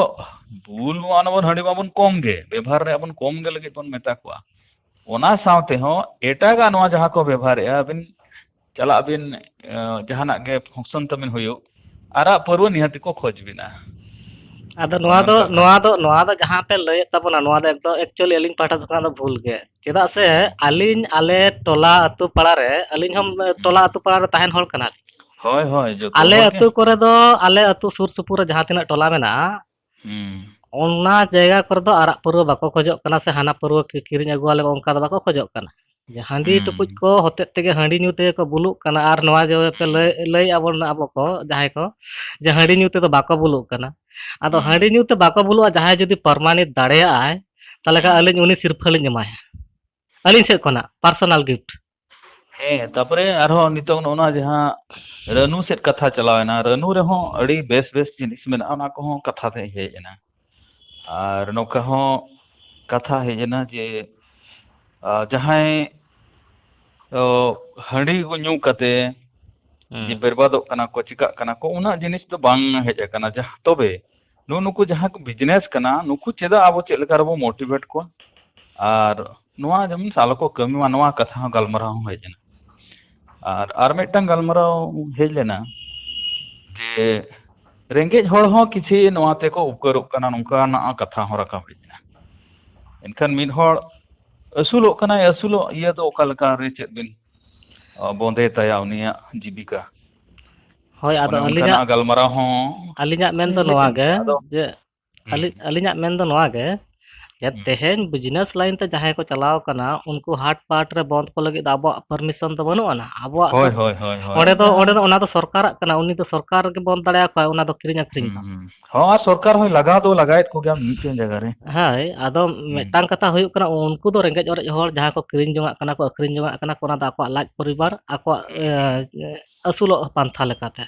ᱵᱩᱞ ᱢᱟ ᱚᱱᱟ ᱵᱚᱱ, ᱦᱟᱺᱰᱤ ᱢᱟᱵᱚᱱ ᱠᱚᱢ ᱜᱮ, ᱵᱮᱵᱚᱦᱟᱨ ᱨᱮᱭᱟᱜ ᱵᱚᱱ ᱠᱚᱢ ᱜᱮ ᱞᱟᱹᱜᱤᱫ ᱵᱚᱱ ᱢᱮᱛᱟ ᱠᱚᱣᱟ᱾ ᱚᱱᱟ ᱥᱟᱶ ᱛᱮᱦᱚᱸ ᱮᱴᱟᱜᱟᱜ ᱱᱚᱣᱟ ᱡᱟᱦᱟᱸ ᱠᱚ ᱵᱮᱵᱚᱦᱟᱨᱮᱫᱼᱟ, ᱟᱹᱵᱤᱱ ᱪᱟᱞᱟᱜ ᱵᱤᱱ, ᱮ, ᱡᱟᱦᱟᱱᱟᱜ ᱜᱮ ᱯᱷᱟᱝᱥᱚᱱ ᱛᱟᱵᱤᱱ ᱦᱩᱭᱩᱜ, ᱟᱨᱟᱜ ᱯᱟᱹᱨᱣᱟᱹ ᱱᱤᱦᱟᱹᱛ ᱜᱮᱠᱚ ᱠᱷᱚᱡᱽ ᱵᱤᱱᱟ᱾ ᱟᱫᱚ ᱱᱚᱣᱟ ᱫᱚ ᱱᱚᱣᱟ ᱫᱚ ᱱᱚᱣᱟ ᱫᱚ ᱡᱟᱦᱟᱸ ᱯᱮ ᱞᱟᱹᱭᱮᱫ ᱛᱟᱵᱚᱱᱟ, ᱱᱚᱣᱟ ᱫᱚ ᱮᱠᱫᱚᱢ ᱮᱠᱪᱩᱭᱮᱞᱤ ᱟᱹᱞᱤᱧ ᱯᱟᱦᱴᱟ ᱥᱮᱫ ᱠᱷᱚᱱᱟᱜ ᱫᱚ ᱵᱷᱩᱞ ᱜᱮ᱾ ᱪᱮᱫᱟᱜ ᱥᱮ ᱟᱹᱞᱤᱧ ᱟᱞᱮ ᱴᱚᱞᱟ ᱟᱹᱛᱩ ᱯᱟᱲᱟ ᱨᱮ, ᱟᱹᱞᱤᱧ ᱦᱚᱸ ᱴᱚᱞᱟ ᱟᱹᱛᱩ ᱯᱟᱲᱟ ᱨᱮ ᱛᱟᱦᱮᱱ ᱦᱚᱲ ᱠᱟᱱᱟ᱾ ᱦᱳᱭ, ᱦᱳᱭ, ᱡᱚᱛᱚ ᱟᱞᱮ ᱦᱚᱲ ᱜᱮ᱾ ᱟᱹᱛᱩ ᱠᱚᱨᱮ ᱫᱚ, ᱟᱞᱮ ᱟᱹᱛᱩ ᱥᱩᱨ ᱥᱩᱯᱩᱨ ᱨᱮ ᱡᱟᱦᱟᱸ ᱛᱤᱱᱟᱹᱜ ᱴᱚᱞᱟ ᱢᱮᱱᱟᱜᱼᱟ, ᱦᱩᱸ᱾ ᱚᱱᱟ ᱡᱟᱭᱜᱟ ᱠᱚᱨᱮ ᱫᱚ ᱟᱨᱟᱜ ᱯᱟᱹᱨᱣᱟᱹ ᱵᱟᱠᱚ ᱠᱷᱚᱡᱚᱜ ᱠᱟᱱᱟ ᱥᱮ ᱦᱟᱱᱟ ᱯᱟᱹᱨᱣᱟᱹ ᱠᱤ-, ᱠᱤᱨᱤᱧ ᱟᱹᱜᱩᱣᱟᱞᱮ, ᱚᱱᱠᱟ ᱫᱚ ᱵᱟᱠᱚ ᱠᱷᱚᱡᱚᱜ ᱠᱟᱱᱟ᱾ ᱡᱮ ᱦᱟᱺᱰᱤ ᱦᱩᱸ᱾ ᱴᱩᱠᱩᱡ ᱠᱚ ᱦᱚᱛᱮᱫ ᱛᱮᱜᱮ ᱦᱟᱺᱰᱤ ᱧᱩ ᱛᱮᱜᱮ ᱠᱚ ᱵᱩᱞᱩᱜ ᱠᱟᱱᱟ᱾ ᱟᱨ ᱱᱚᱣᱟ ᱡᱮ ᱯᱮ ᱞᱟᱹᱭ, ᱞᱟᱹᱭ ᱟᱵᱚᱱ ᱟᱵᱚ ᱠᱚ ᱡᱟᱦᱟᱸᱭ ᱠᱚ, ᱡᱮ ᱦᱟᱺᱰᱤ ᱧᱩ ᱛᱮᱫᱚ ᱵᱟᱠᱚ ᱵᱩᱞᱩᱜ ᱠᱟᱱᱟ᱾ ᱟᱫᱚ ᱦᱩᱸ᱾ ᱦᱟᱺᱰᱤ ᱧᱩ ᱛᱮ ᱵᱟᱠᱚ ᱵᱩᱞᱩᱜᱼᱟ, ᱡᱟᱦᱟᱸᱭ ᱡᱩᱫᱤ ᱯᱟᱨᱢᱟᱱᱮᱱᱴ ᱫᱟᱲᱮᱭᱟᱜᱼᱟᱭ, ᱛᱟᱦᱚᱞᱮ ᱠᱷᱟᱱ ᱦᱩᱸ᱾ ᱟᱹᱞᱤᱧ ᱩᱱᱤ ᱥᱤᱨᱯᱷᱟᱹ ᱞᱤᱧ ᱮᱢᱟᱭᱟ, ᱟᱹᱞᱤᱧ ᱥᱮᱫ ᱠᱷᱚᱱᱟᱜ ᱯᱟᱨᱥᱚᱱᱟᱞ ᱜᱤᱯᱷᱴ᱾ ᱦᱮᱸ, ᱛᱟᱯᱚᱨᱮ ᱟᱨᱦᱚᱸ ᱱᱤᱛᱚᱝ ᱱᱚᱜᱼᱚ ᱱᱚᱣᱟ ᱡᱟᱦᱟᱸ ᱨᱟᱹᱱᱩ ᱥᱮᱫ ᱠᱟᱛᱷᱟ ᱪᱟᱞᱟᱣ ᱮᱱᱟ, ᱨᱟᱹᱱᱩ ᱨᱮᱦᱚᱸ ᱟᱹᱰᱤ ᱵᱮᱥ ᱵᱮᱥ ᱡᱤᱱᱤᱥ ᱢᱮᱱᱟᱜᱼᱟ, ᱚᱱᱟ ᱠᱚᱦᱚᱸ ᱠᱟᱛᱷᱟ ᱛᱮ ᱦᱮᱡ ᱮᱱᱟ᱾ ᱟᱨ ᱱᱚᱝᱠᱟ ᱦᱚᱸ ᱠᱟᱛᱷᱟ ᱦᱮᱡ ᱮᱱᱟ ᱡᱮ, ᱟ, ᱡᱟᱦᱟᱸᱭ, ᱚ, ᱦᱟᱺᱰᱤ ᱠᱚ ᱧᱩ ᱠᱟᱛᱮ ᱡᱮ ᱵᱮᱨᱵᱟᱫᱚᱜ ᱠᱟᱱᱟ ᱠᱚ, ᱪᱤᱠᱟᱜ ᱠᱟᱱᱟ ᱠᱚ, ᱚᱱᱟ ᱡᱤᱱᱤᱥ ᱫᱚ ᱵᱟᱝ ᱦᱮᱡ ᱟᱠᱟᱱᱟ᱾ ᱡᱟᱦᱟᱸ, ᱛᱚᱵᱮ ᱱᱩᱜᱼᱩ ᱱᱩᱠᱩ ᱡᱟᱦᱟᱸ ᱠᱚ ᱵᱤᱡᱽᱱᱮᱥ ᱠᱟᱱᱟ, ᱱᱩᱠᱩ ᱪᱮᱫᱟᱜ ᱟᱵᱚ ᱪᱮᱫ ᱞᱮᱠᱟ ᱨᱮᱵᱚ ᱢᱳᱴᱤᱵᱷᱮᱴ ᱠᱚᱣᱟ? ᱟᱨ ᱱᱚᱣᱟ ᱡᱮᱢᱚᱱ ᱟᱞᱚ ᱠᱚ ᱠᱟᱹᱢᱤ ᱢᱟ, ᱱᱚᱣᱟ ᱠᱟᱛᱷᱟ ᱦᱚᱸ ᱜᱟᱞᱢᱟᱨᱟᱣ ᱦᱚᱸ ᱦᱮᱡ ᱮᱱᱟ᱾ ᱟᱨ, ᱟᱨ ᱢᱤᱫᱴᱟᱝ ᱜᱟᱞᱢᱟᱨᱟᱣ ᱦᱮᱡ ᱞᱮᱱᱟ ᱡᱮ ᱨᱮᱸᱜᱮᱡ ᱦᱚᱲ ᱦᱚᱸ ᱠᱤᱪᱷᱤ ᱱᱚᱣᱟ ᱛᱮᱠᱚ ᱩᱯᱠᱟᱹᱨᱚᱜ ᱠᱟᱱᱟ, ᱱᱚᱝᱠᱟᱱᱟᱜ ᱠᱟᱛᱷᱟ ᱦᱚᱸ ᱨᱟᱠᱟᱵ ᱦᱮᱡ ᱮᱱᱟ᱾ ᱮᱱᱠᱷᱟᱱ ᱢᱤᱫ ᱦᱚᱲ ᱟᱹᱥᱩᱞᱚᱜ ᱠᱟᱱᱟᱭ, ᱟᱹᱥᱩᱞᱚᱜ ᱤᱭᱟᱹ ᱫᱚ ᱚᱠᱟ ᱞᱮᱠᱟ ᱨᱮ ᱪᱮᱫ ᱵᱤᱱ, ᱟ, ᱵᱚᱸᱫᱮ ᱛᱟᱭᱟ ᱩᱱᱤᱭᱟᱜ ᱡᱤᱵᱤᱠᱟ? ᱦᱳᱭ, ᱟᱫᱚ ᱚᱱᱮ ᱟᱹᱞᱤᱧᱟᱜ, ᱚᱱᱠᱟᱱᱟᱜ ᱜᱟᱞᱢᱟᱨᱟᱣ ᱦᱚᱸ ᱟᱹᱞᱤᱧᱟᱜ ᱢᱮᱱ ᱫᱚ ᱢᱤᱫ ᱱᱚᱣᱟ ᱜᱮ ᱦᱟᱸᱜ, ᱟᱫᱚ ᱡᱮ ᱦᱩᱸ, ᱟᱹᱞᱤᱧ, ᱟᱹᱞᱤᱧᱟᱜ ᱢᱮᱱ ᱫᱚ ᱱᱚᱣᱟ ᱜᱮ, ᱡᱮ ᱦᱩᱸ, ᱛᱮᱦᱮᱧ business line ᱛᱮ ᱡᱟᱦᱟᱸᱭ ᱠᱚ ᱪᱟᱞᱟᱣ ᱠᱟᱱᱟ, ᱩᱱᱠᱩ ᱦᱟᱴ ᱯᱟᱴ ᱨᱮ ᱵᱚᱱᱫ ᱠᱚ ᱞᱟᱹᱜᱤᱫ ᱫᱚ ᱟᱵᱚᱣᱟᱜ permission ᱫᱚ ᱵᱟᱹᱱᱩᱜ ᱟᱱᱟ᱾ ᱟᱵᱚᱣᱟᱜ ᱫᱚ ᱦᱳᱭ, ᱦᱳᱭ, ᱦᱳᱭ, ᱦᱳᱭ, ᱚᱸᱰᱮ ᱫᱚ, ᱚᱱᱟ ᱚᱸᱰᱮ ᱫᱚ, ᱚᱱᱟ ᱫᱚ ᱥᱚᱨᱠᱟᱨᱟᱜ ᱠᱟᱱᱟ, ᱩᱱᱤ ᱫᱚ ᱥᱚᱨᱠᱟᱨ ᱜᱮ ᱵᱚᱱᱫ ᱫᱟᱲᱮᱭᱟᱠᱚᱣᱟ ᱚᱱᱟ ᱫᱚ ᱠᱤᱨᱤᱧ ᱟᱹᱠᱷᱨᱤᱧ ᱦᱩᱸ, ᱫᱚ᱾ ᱦᱩᱸ᱾ ᱦᱚᱸ, ᱟᱨ ᱥᱚᱨᱠᱟᱨ ᱦᱚᱸᱭ ᱞᱟᱜᱟᱣ ᱫᱚ ᱞᱟᱜᱟᱭᱮᱫ ᱠᱚᱜᱮᱭᱟ ᱢᱤᱫᱴᱮᱱ ᱡᱟᱭᱜᱟ ᱨᱮ᱾ ᱦᱳᱭ, ᱟᱫᱚ ᱦᱩᱸ᱾ ᱢᱤᱫᱴᱟᱝ ᱠᱟᱛᱷᱟ ᱦᱩᱭᱩᱜ ᱠᱟᱱᱟ, ᱩᱱᱠᱩ ᱫᱚ ᱨᱮᱸᱜᱮᱡ ᱚᱨᱮᱡ ᱦᱚᱲ ᱡᱟᱦᱟᱸ ᱠᱚ ᱠᱤᱨᱤᱧ ᱡᱚᱝᱟᱜ ᱠᱟᱱᱟ ᱠᱚ, ᱟᱹᱠᱷᱨᱤᱧ ᱡᱚᱝᱟᱜ ᱠᱟᱱᱟ ᱠᱚ, ᱚᱱᱟ ᱫᱚ ᱟᱠᱚᱣᱟᱜ ᱞᱟᱡ ᱯᱚᱨᱤᱵᱟᱨ, ᱟᱠᱚᱣᱟᱜ, ᱦᱩᱸ, ᱮ, ᱦᱩᱸ᱾ ᱟᱹᱥᱩᱞᱚᱜ ᱯᱟᱱᱛᱷᱟ ᱞᱮᱠᱟᱛᱮ᱾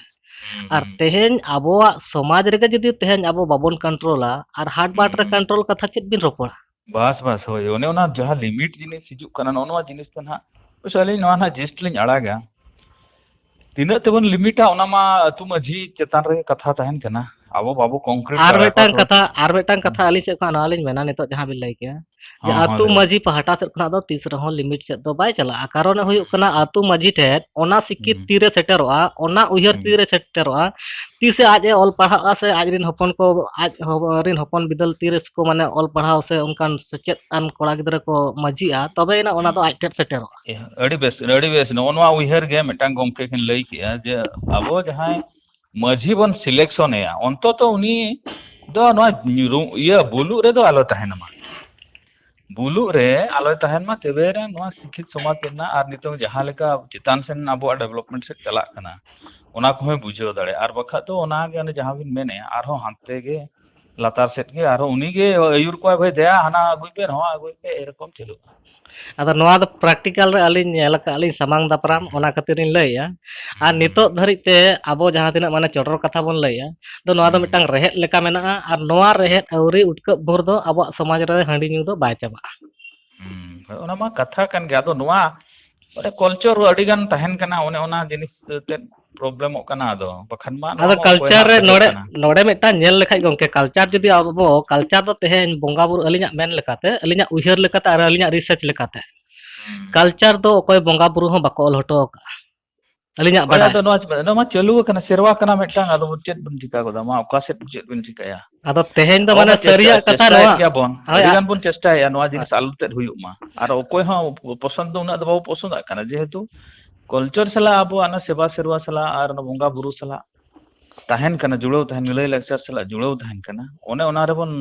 ᱦᱩᱸ, ᱟᱨ ᱦᱩᱸ᱾ ᱛᱮᱦᱮᱧ ᱟᱵᱚᱣᱟᱜ ᱥᱚᱢᱟᱡᱽ ᱨᱮᱜᱮ ᱡᱩᱫᱤ ᱛᱮᱦᱮᱧ ᱟᱵᱚ ᱵᱟᱵᱚᱱ control-ᱟ, ᱟᱨ ᱦᱟᱴ ᱵᱟᱴ ᱨᱮ ᱦᱩᱸ᱾ Control ᱠᱟᱛᱷᱟ ᱪᱮᱫ ᱵᱤᱱ ᱨᱚᱯᱚᱲᱟ? ᱵᱟᱥ, ᱵᱟᱥ, ᱦᱳᱭ᱾ ᱚᱱᱮ ᱚᱱᱟ ᱡᱟᱦᱟᱸ limit ᱡᱤᱱᱤᱥ ᱦᱤᱡᱩᱜ ᱠᱟᱱᱟ, ᱱᱚᱜᱼᱚ ᱱᱚᱣᱟ ᱡᱤᱱᱤᱥ ᱫᱚ ᱱᱟᱦᱟᱜ, ᱵᱮᱥ, ᱟᱹᱞᱤᱧ ᱱᱚᱣᱟ ᱱᱟᱦᱟᱜ gist ᱞᱤᱧ ᱟᱲᱟᱜᱟ᱾ ᱛᱤᱱᱟᱹᱜ ᱛᱮᱵᱚᱱ limit-ᱟ, ᱚᱱᱟ ᱢᱟ ᱟᱹᱛᱩ ᱢᱟᱹᱡᱷᱤ ᱪᱮᱛᱟᱱ ᱨᱮ ᱠᱟᱛᱷᱟ ᱛᱟᱦᱮᱱ ᱠᱟᱱᱟ᱾ ᱟᱵᱚ ᱵᱟᱵᱚ concrete ᱟᱨ ᱫᱟᱲᱮᱭᱟᱠᱚᱣᱟ ᱢᱤᱫᱴᱟᱝ ᱛᱚ᱾ ᱠᱟᱛᱷᱟ, ᱟᱨ ᱢᱤᱫᱴᱟᱝ ᱦᱩᱸ᱾ ᱠᱟᱛᱷᱟ ᱟᱹᱞᱤᱧ ᱥᱮᱫ ᱠᱷᱚᱱ ᱱᱚᱣᱟ ᱞᱤᱧ ᱢᱮᱱᱟ, ᱱᱤᱛᱚᱜ ᱡᱟᱦᱟᱸ ᱵᱤᱱ ᱞᱟᱹᱭ ᱠᱮᱜᱼᱟ, ᱡᱮ ᱦᱚᱸ, ᱦᱚᱸ, ᱟᱹᱛᱩ ᱞᱟᱹᱭ ᱵᱤᱱ᱾ ᱢᱟᱹᱡᱷᱤ ᱯᱟᱦᱴᱟ ᱥᱮᱫ ᱠᱷᱚᱱᱟᱜ ᱫᱚ ᱛᱤᱥ ᱨᱮᱦᱚᱸ limit ᱥᱮᱫ ᱫᱚ ᱵᱟᱭ ᱪᱟᱞᱟᱜᱼᱟ᱾ ᱠᱟᱨᱚᱱ ᱦᱩᱭᱩᱜ ᱠᱟᱱᱟ, ᱟᱹᱛᱩ ᱢᱟᱹᱡᱷᱤ ᱴᱷᱮᱱ ᱚᱱᱟ ᱥᱤᱠᱠᱷᱤᱛ ᱦᱩᱸ᱾ ᱛᱤᱨᱮ ᱥᱮᱴᱮᱨᱚᱜᱼᱟ, ᱚᱱᱟ ᱩᱭᱦᱟᱹᱨ ᱦᱩᱸ᱾ ᱛᱤᱨᱮ ᱥᱮᱴᱮᱨᱚᱜᱼᱟ, ᱛᱤᱥᱮ ᱟᱡ ᱮ ᱚᱞ ᱯᱟᱲᱦᱟᱜᱼᱟ ᱥᱮ ᱟᱡ ᱨᱮᱱ ᱦᱚᱯᱚᱱ ᱠᱚ, ᱟᱡ ᱦᱚ-, ᱨᱮᱱ ᱦᱚᱯᱚᱱ ᱵᱤᱫᱟᱹᱞ ᱛᱤᱨᱮ ᱠᱚ, ᱢᱟᱱᱮ, ᱚᱞ ᱯᱟᱲᱦᱟᱣ ᱥᱮ ᱚᱱᱠᱟᱱ ᱥᱮᱪᱮᱫ ᱟᱱ ᱠᱚᱲᱟ ᱜᱤᱫᱽᱨᱟᱹ ᱠᱚ ᱢᱟᱹᱡᱷᱤᱜᱼᱟ, ᱛᱚᱵᱮᱭᱮᱱᱟ ᱚᱱᱟ ᱫᱚ ᱦᱩᱸ᱾ ᱟᱡ ᱴᱷᱮᱱ ᱥᱮᱴᱮᱨᱚᱜᱼᱟ᱾ ᱮ, ᱟᱹᱰᱤ ᱵᱮᱥ, ᱟᱹᱰᱤ ᱵᱮᱥ᱾ ᱱᱚᱜᱼᱚ ᱱᱚᱣᱟ ᱩᱭᱦᱟᱹᱨ ᱜᱮ ᱢᱤᱫᱴᱟᱝ ᱜᱚᱢᱠᱮ ᱠᱤᱱ ᱞᱟᱹᱭ ᱠᱮᱜᱼᱟ ᱡᱮ ᱟᱵᱚ ᱡᱟᱦᱟᱸᱭ ᱢᱟᱹᱡᱷᱤ ᱵᱚᱱ selection ᱮᱭᱟ, ᱚᱱᱛᱚᱛᱚ ᱩᱱᱤ ᱫᱚ ᱱᱚᱣᱟ ᱧᱩᱨᱩ-, ᱤᱭᱟᱹ, ᱵᱩᱞᱩᱜ ᱨᱮᱫᱚ ᱟᱞᱚ ᱛᱟᱦᱮᱱ ᱢᱟ᱾ ᱵᱩᱞᱩᱜ ᱨᱮ ᱟᱞᱚᱭ ᱛᱟᱦᱮᱱ ᱢᱟ, ᱛᱚᱵᱮ ᱨᱮ ᱱᱚᱣᱟ ᱥᱤᱠᱠᱷᱤᱛ ᱥᱚᱢᱟᱡᱽ ᱨᱮᱱᱟᱜ ᱟᱨ ᱱᱤᱛᱚᱝ ᱡᱟᱦᱟᱸ ᱞᱮᱠᱟ ᱪᱮᱛᱟᱱ ᱥᱮᱱ ᱟᱵᱚᱣᱟᱜ development ᱥᱮᱫ ᱪᱟᱞᱟᱜ ᱠᱟᱱᱟ, ᱚᱱᱟ ᱠᱚᱦᱚᱸᱭ ᱵᱩᱡᱷᱟᱹᱣ ᱫᱟᱲᱮᱭᱟᱜᱼᱟ᱾ ᱟᱨ ᱵᱟᱠᱷᱟᱡ ᱫᱚ ᱚᱱᱟ ᱜᱮ ᱚᱱᱮ ᱡᱟᱦᱟᱸ ᱵᱤᱱ ᱢᱮᱱᱮᱫᱼᱟ, ᱟᱨᱦᱚᱸ ᱦᱟᱱᱛᱮ ᱜᱮ ᱞᱟᱛᱟᱨ ᱥᱮᱫ ᱜᱮ ᱟᱨᱦᱚᱸ ᱩᱱᱤ ᱜᱮ ᱟᱹᱭᱩᱨ ᱠᱚᱣᱟᱭ, "ᱵᱷᱟᱹᱭ ᱫᱮᱭᱟ, ᱦᱟᱱᱟ ᱟᱹᱜᱩᱭ ᱯᱮ, ᱱᱚᱣᱟ ᱟᱹᱜᱩᱭ ᱯᱮ", ᱮᱨᱚᱠᱚᱢ ᱪᱟᱹᱞᱩᱜᱼᱟ᱾ ᱟᱫᱚ ᱱᱚᱣᱟ ᱫᱚ practical ᱨᱮ ᱟᱹᱞᱤᱧ ᱧᱮᱞ ᱟᱠᱟᱫ ᱞᱤᱧ, ᱥᱟᱢᱟᱝ ᱫᱟᱯᱨᱟᱢ, ᱚᱱᱟ ᱠᱷᱟᱹᱛᱤᱨ ᱤᱧ ᱞᱟᱹᱭᱮᱜᱼᱟ᱾ ᱟᱨ ᱦᱩᱸ᱾ ᱱᱤᱛᱚᱜ ᱫᱷᱟᱹᱨᱤᱡ ᱛᱮ ᱟᱵᱚ ᱡᱟᱦᱟᱸ ᱛᱤᱱᱟᱹᱜ, ᱢᱟᱱᱮ, ᱪᱚᱰᱚᱨ ᱠᱟᱛᱷᱟ ᱵᱚᱱ ᱞᱟᱹᱭᱮᱜᱼᱟ, ᱫᱚ ᱱᱚᱣᱟ ᱫᱚ ᱦᱩᱸ᱾ ᱢᱤᱫᱴᱟᱝ ᱨᱮᱦᱮᱫ ᱞᱮᱠᱟ ᱢᱮᱱᱟᱜᱼᱟ, ᱟᱨ ᱱᱚᱣᱟ ᱨᱮᱦᱮᱫ ᱟᱹᱣᱨᱤ ᱩᱴᱠᱟᱹᱜ ᱵᱷᱳᱨ ᱫᱚ ᱟᱵᱚᱣᱟᱜ ᱥᱚᱢᱟᱡᱽ ᱨᱮ ᱦᱟᱺᱰᱤ ᱧᱩ ᱫᱚ ᱵᱟᱭ ᱪᱟᱵᱟᱜᱼᱟ᱾ ᱦᱩᱸ, ᱚᱱᱟ ᱢᱟ ᱠᱟᱛᱷᱟ ᱠᱟᱱ ᱜᱮ᱾ ᱟᱫᱚ ᱱᱚᱣᱟ ᱢᱟᱱᱮ culture ᱟᱹᱰᱤ ᱜᱟᱱ ᱛᱟᱦᱮᱱ ᱠᱟᱱᱟ, ᱚᱱᱮ ᱚᱱᱟ ᱡᱤᱱᱤᱥ ᱛᱮᱫ problemᱚᱜ ᱠᱟᱱᱟ᱾ ᱟᱫᱚ ᱵᱟᱠᱷᱟᱱ ᱢᱟ ᱱᱚᱣᱟ ᱟᱫᱚ ᱢᱟ ᱚᱠᱚᱭ culture ᱦᱟᱸᱜ ᱨᱮ ᱵᱩᱡᱷᱟᱹᱜ ᱱᱚᱰᱮ, ᱠᱟᱱᱟ᱾ ᱱᱚᱰᱮ ᱢᱤᱫᱴᱟᱝ ᱧᱮᱞ ᱞᱮᱠᱷᱟᱡ ᱜᱚᱝᱠᱮ, culture ᱡᱩᱫᱤ ᱟᱵᱚ, culture ᱫᱚ ᱛᱮᱦᱮᱧ ᱵᱚᱸᱜᱟ ᱵᱩᱨᱩ, ᱟᱹᱞᱤᱧᱟᱜ ᱢᱮᱱ ᱞᱮᱠᱟᱛᱮ, ᱟᱹᱞᱤᱧᱟᱜ ᱩᱭᱦᱟᱹᱨ ᱞᱮᱠᱟᱛᱮ ᱟᱨ ᱟᱹᱞᱤᱧᱟᱜ research ᱞᱮᱠᱟᱛᱮ, ᱦᱩᱸ᱾ Culture ᱫᱚ ᱚᱠᱚᱭ ᱵᱚᱸᱜᱟ ᱵᱩᱨᱩ ᱦᱚᱸ ᱵᱟᱠᱚ ᱚᱞ ᱦᱚᱴᱚ ᱟᱠᱟᱫᱼᱟ᱾ ᱟᱹᱞᱤᱧᱟᱜ ᱦᱳᱭ, ᱵᱟᱰᱟᱭ᱾ ᱟᱫᱚ ᱱᱚᱣᱟ ᱪᱮᱫ, ᱱᱚᱣᱟ ᱢᱟ ᱪᱟᱹᱞᱩ ᱟᱠᱟᱱᱟ, ᱥᱮᱨᱣᱟ ᱠᱟᱱᱟ ᱢᱤᱫᱴᱟᱝ, ᱟᱫᱚ ᱪᱮᱫ ᱵᱚᱱ ᱪᱤᱠᱟ ᱜᱚᱫᱟ? ᱢᱟ ᱚᱠᱟ ᱥᱮᱫ ᱪᱮᱫ ᱵᱚᱱ ᱪᱤᱠᱟᱹᱭᱟ? ᱟᱫᱚ ᱛᱮᱦᱮᱧ ᱫᱚ ᱟᱵᱚ ᱢᱟᱱᱮ ᱢᱟ ᱪᱮᱥᱴᱟ, ᱥᱟᱹᱨᱤᱭᱟᱜ ᱠᱟᱛᱷᱟ ᱪᱮᱥᱴᱟᱭᱮᱫ ᱱᱚᱣᱟ᱾ ᱜᱮᱭᱟ ᱵᱚᱱ, ᱦᱳᱭ, ᱟᱹᱰᱤ ᱟ- ᱜᱟᱱ ᱵᱚᱱ ᱪᱮᱥᱴᱟᱭᱮᱫᱼᱟ, ᱱᱚᱣᱟ ᱡᱤᱱᱤᱥ ᱟ- ᱟᱞᱚ ᱛᱮᱫ ᱦᱩᱭᱩᱜ ᱢᱟ᱾ ᱟᱨ ᱚᱠᱚᱭ ᱦᱚᱸ ᱯᱚᱥᱚᱱᱫ ᱫᱚ ᱩᱱᱟᱹᱜ ᱫᱚ ᱵᱟᱵᱚ ᱯᱚᱥᱚᱱᱫᱟᱜ ᱠᱟᱱᱟ, ᱡᱮᱦᱮᱛᱩ ᱠᱟᱞᱪᱟᱨ ᱥᱟᱞᱟᱜ ᱟᱵᱚᱣᱟᱜ ᱚᱱᱟ ᱥᱮᱵᱟ ᱥᱮᱨᱣᱟ ᱥᱟᱞᱟᱜ ᱟᱨ ᱚᱱᱟ ᱵᱚᱸᱜᱟ ᱵᱩᱨᱩ ᱥᱟᱞᱟᱜ ᱛᱟᱦᱮᱱ ᱠᱟᱱᱟ, ᱡᱩᱲᱟᱹᱣ ᱛᱟᱦᱮᱱ, ᱞᱟᱹᱭ ᱞᱟᱠᱪᱟᱨ ᱥᱟᱞᱟᱜ ᱡᱩᱲᱟᱹᱣ ᱛᱟᱦᱮᱱ ᱠᱟᱱᱟ, ᱚᱱᱮ ᱚᱱᱟ ᱨᱮᱵᱚᱱ